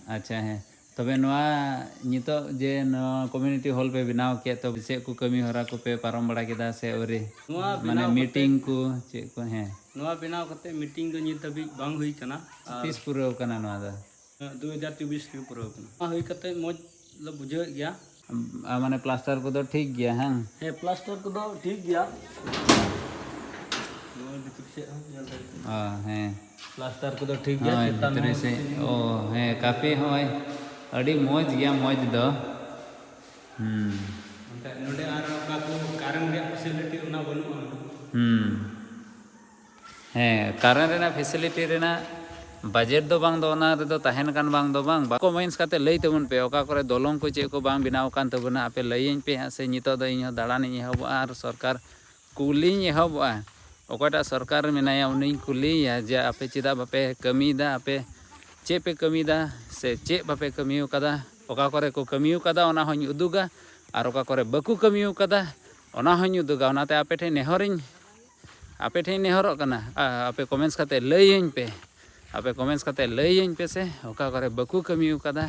ᱟᱪᱪᱷᱟ, ᱦᱮᱸ᱾ ᱛᱚᱵᱮ ᱱᱚᱣᱟ ᱱᱤᱛᱚᱜ ᱡᱮ ᱱᱚᱣᱟ community hall ᱯᱮ ᱵᱮᱱᱟᱣ ᱠᱮᱫ, ᱛᱚ ᱪᱮᱫ ᱠᱚ ᱠᱟᱹᱢᱤ ᱦᱚᱨᱟ ᱠᱚᱯᱮ ᱯᱟᱨᱚᱢ ᱵᱟᱲᱟ ᱠᱮᱫᱟ ᱥᱮ ᱟᱹᱣᱨᱤ? ᱱᱚᱣᱟ ᱢᱟᱱᱮ ᱵᱮᱱᱟᱣ ᱠᱟᱛᱮ, meeting ᱠᱚ ᱪᱮᱫ ᱠᱚ? ᱦᱮᱸ᱾ ᱱᱚᱣᱟ ᱵᱮᱱᱟᱣ ᱠᱟᱛᱮ meeting ᱫᱚ ᱱᱤᱛ ᱦᱟᱹᱵᱤᱡ ᱵᱟᱝ ᱦᱩᱭ ᱠᱟᱱᱟ᱾ ᱟᱨ ᱛᱤᱥ ᱯᱩᱨᱟᱹᱣ ᱠᱟᱱᱟ ᱱᱚᱣᱟ ᱫᱚ? ᱫᱩ ᱦᱟᱡᱟᱨ ᱪᱚᱵᱵᱤᱥ ᱨᱮ ᱯᱩᱨᱟᱹᱣ ᱠᱟᱱᱟ᱾ ᱱᱚᱣᱟ ᱦᱩᱭ ᱠᱟᱛᱮ ᱢᱚᱡᱽ ᱞᱮ ᱵᱩᱡᱷᱟᱹᱣᱮᱫ ᱜᱮᱭᱟ᱾ ᱟᱨ ᱢᱟᱱᱮ plaster ᱠᱚᱫᱚ ᱴᱷᱤᱠ ᱜᱮᱭᱟ, ᱦᱮᱸ? ᱦᱮᱸ, plaster ᱠᱚᱫᱚ ᱴᱷᱤᱠ ᱜᱮᱭᱟ᱾ ᱱᱚᱣᱟ ᱵᱷᱤᱛᱨᱤ ᱥᱮᱫ ᱦᱚᱸ ᱧᱮᱞ ᱫᱟᱲᱮᱭᱟᱜ ᱠᱟᱱᱟ᱾ ᱚ, ᱦᱮᱸ᱾ Plaster ᱠᱚᱫᱚ ᱴᱷᱤᱠ ᱜᱮᱭᱟ, ᱦᱳᱭ, ᱪᱮᱛᱟᱱ ᱵᱷᱤᱛᱨᱤ ᱦᱚᱸ ᱥᱮᱫ, ᱥᱤᱞᱤᱝ ᱚ, ᱦᱮᱸ, ᱠᱟᱯᱷᱤ ᱦᱚᱸᱜᱼᱚᱭ ᱟᱹᱰᱤ ᱢᱚᱡᱽ ᱜᱮᱭᱟ, ᱢᱚᱡᱽ ᱫᱚ᱾ ᱦᱩᱸ᱾ ᱵᱟᱝᱠᱷᱟᱡ ᱱᱚᱰᱮ ᱟᱨ ᱚᱠᱟ ᱠᱚ current ᱨᱮᱭᱟᱜ facility ᱚᱱᱟ ᱵᱟᱹᱱᱩᱜᱼᱟ᱾ ᱦᱩᱸ᱾ ᱦᱮᱸ, current ᱨᱮᱱᱟᱜ facility ᱨᱮᱱᱟᱜ budget ᱫᱚ ᱵᱟᱝ ᱫᱚ ᱚᱱᱟ ᱨᱮᱫᱚ ᱛᱟᱦᱮᱱ ᱠᱟᱱ ᱵᱟᱝ ᱫᱚ ᱵᱟᱝ, ᱵᱟ-, comments ᱠᱟᱛᱮ ᱞᱟᱹᱭ ᱛᱟᱵᱚᱱ ᱯᱮ, ᱚᱠᱟ ᱠᱚᱨᱮ ᱫᱚᱞᱚᱝ ᱠᱚ ᱪᱮᱫ ᱠᱚ ᱵᱟᱝ ᱵᱮᱱᱟᱣ ᱠᱟᱱ ᱛᱟᱵᱚᱱᱟ, ᱟᱯᱮ ᱞᱟᱹᱭᱟᱹᱧ ᱯᱮ ᱦᱟᱸᱜ ᱥᱮ᱾ ᱱᱤᱛᱚᱜ ᱫᱚ ᱤᱧ ᱦᱚᱸ ᱫᱟᱬᱟᱱᱤᱧ ᱮᱦᱚᱵᱚᱜᱼᱟ ᱟᱨ ᱥᱚᱨᱠᱟᱨ ᱠᱩᱞᱤᱧ ᱮᱦᱚᱵᱚᱜᱼᱟ᱾ ᱚᱠᱚᱭᱴᱟᱜ ᱥᱚᱨᱠᱟᱨ ᱨᱮ ᱢᱮᱱᱟᱭᱟ ᱩᱱᱤᱧ ᱠᱩᱞᱤᱭᱮᱭᱟ ᱡᱮ, "ᱟᱯᱮ ᱪᱮᱫᱟᱜ ᱵᱟᱯᱮ ᱠᱟᱹᱢᱤᱭᱮᱫᱟ? ᱟᱯᱮ ᱪᱮᱫ ᱯᱮ ᱠᱟᱹᱢᱤᱭᱮᱫᱟ ᱥᱮ ᱪᱮᱫ ᱵᱟᱯᱮ ᱠᱟᱹᱢᱤ ᱟᱠᱟᱫᱟ᱾ ᱚᱠᱟ ᱠᱚᱨᱮ ᱠᱚ ᱠᱟᱹᱢᱤ ᱟᱠᱟᱫᱟ, ᱚᱱᱟ ᱦᱚᱸᱧ ᱩᱫᱩᱜᱟ, ᱟᱨ ᱚᱠᱟ ᱠᱚᱨᱮ ᱵᱟᱠᱚ ᱠᱟᱹᱢᱤ ᱟᱠᱟᱫᱟ, ᱚᱱᱟ ᱦᱚᱸᱧ ᱩᱫᱩᱜᱟ᱾ ᱚᱱᱟᱛᱮ ᱟᱯᱮ ᱴᱷᱮᱱ ᱱᱮᱦᱚᱨᱤᱧ ᱟᱯᱮ ᱴᱷᱮᱱ ᱤᱧ ᱱᱮᱦᱚᱨᱚᱜ ᱠᱟᱱᱟ, ᱟ-, ᱟᱯᱮ comments ᱠᱟᱛᱮ ᱞᱟᱹᱭᱟᱹᱧ ᱯᱮ, ᱟᱯᱮ comments ᱠᱟᱛᱮ ᱞᱟᱹᱭᱟᱹᱧ ᱯᱮ ᱥᱮ ᱚᱠᱟ ᱠᱚᱨᱮ ᱵᱟᱠᱚ ᱠᱟᱹᱢᱤ ᱟᱠᱟᱫᱟ,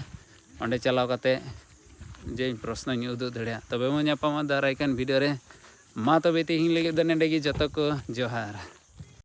ᱚᱸᱰᱮ ᱪᱟᱞᱟᱣ ᱠᱟᱛᱮ ᱡᱮ ᱤᱧ ᱯᱨᱚᱥᱱᱚᱧ ᱩᱫᱩᱜ ᱫᱟᱲᱮᱭᱟᱜ᱾ ᱛᱚᱵᱮ ᱵᱚᱱ ᱧᱟᱯᱟᱢᱟ ᱫᱟᱨᱟᱭ ᱠᱟᱱ video ᱨᱮ᱾ ᱢᱟ ᱛᱚᱵᱮ ᱛᱮᱦᱮᱧ ᱞᱟᱹᱜᱤᱫ ᱫᱚ ᱱᱚᱸᱰᱮ ᱜᱮ᱾ ᱡᱚᱛᱚ ᱠᱚ ᱡᱚᱦᱟᱨ᱾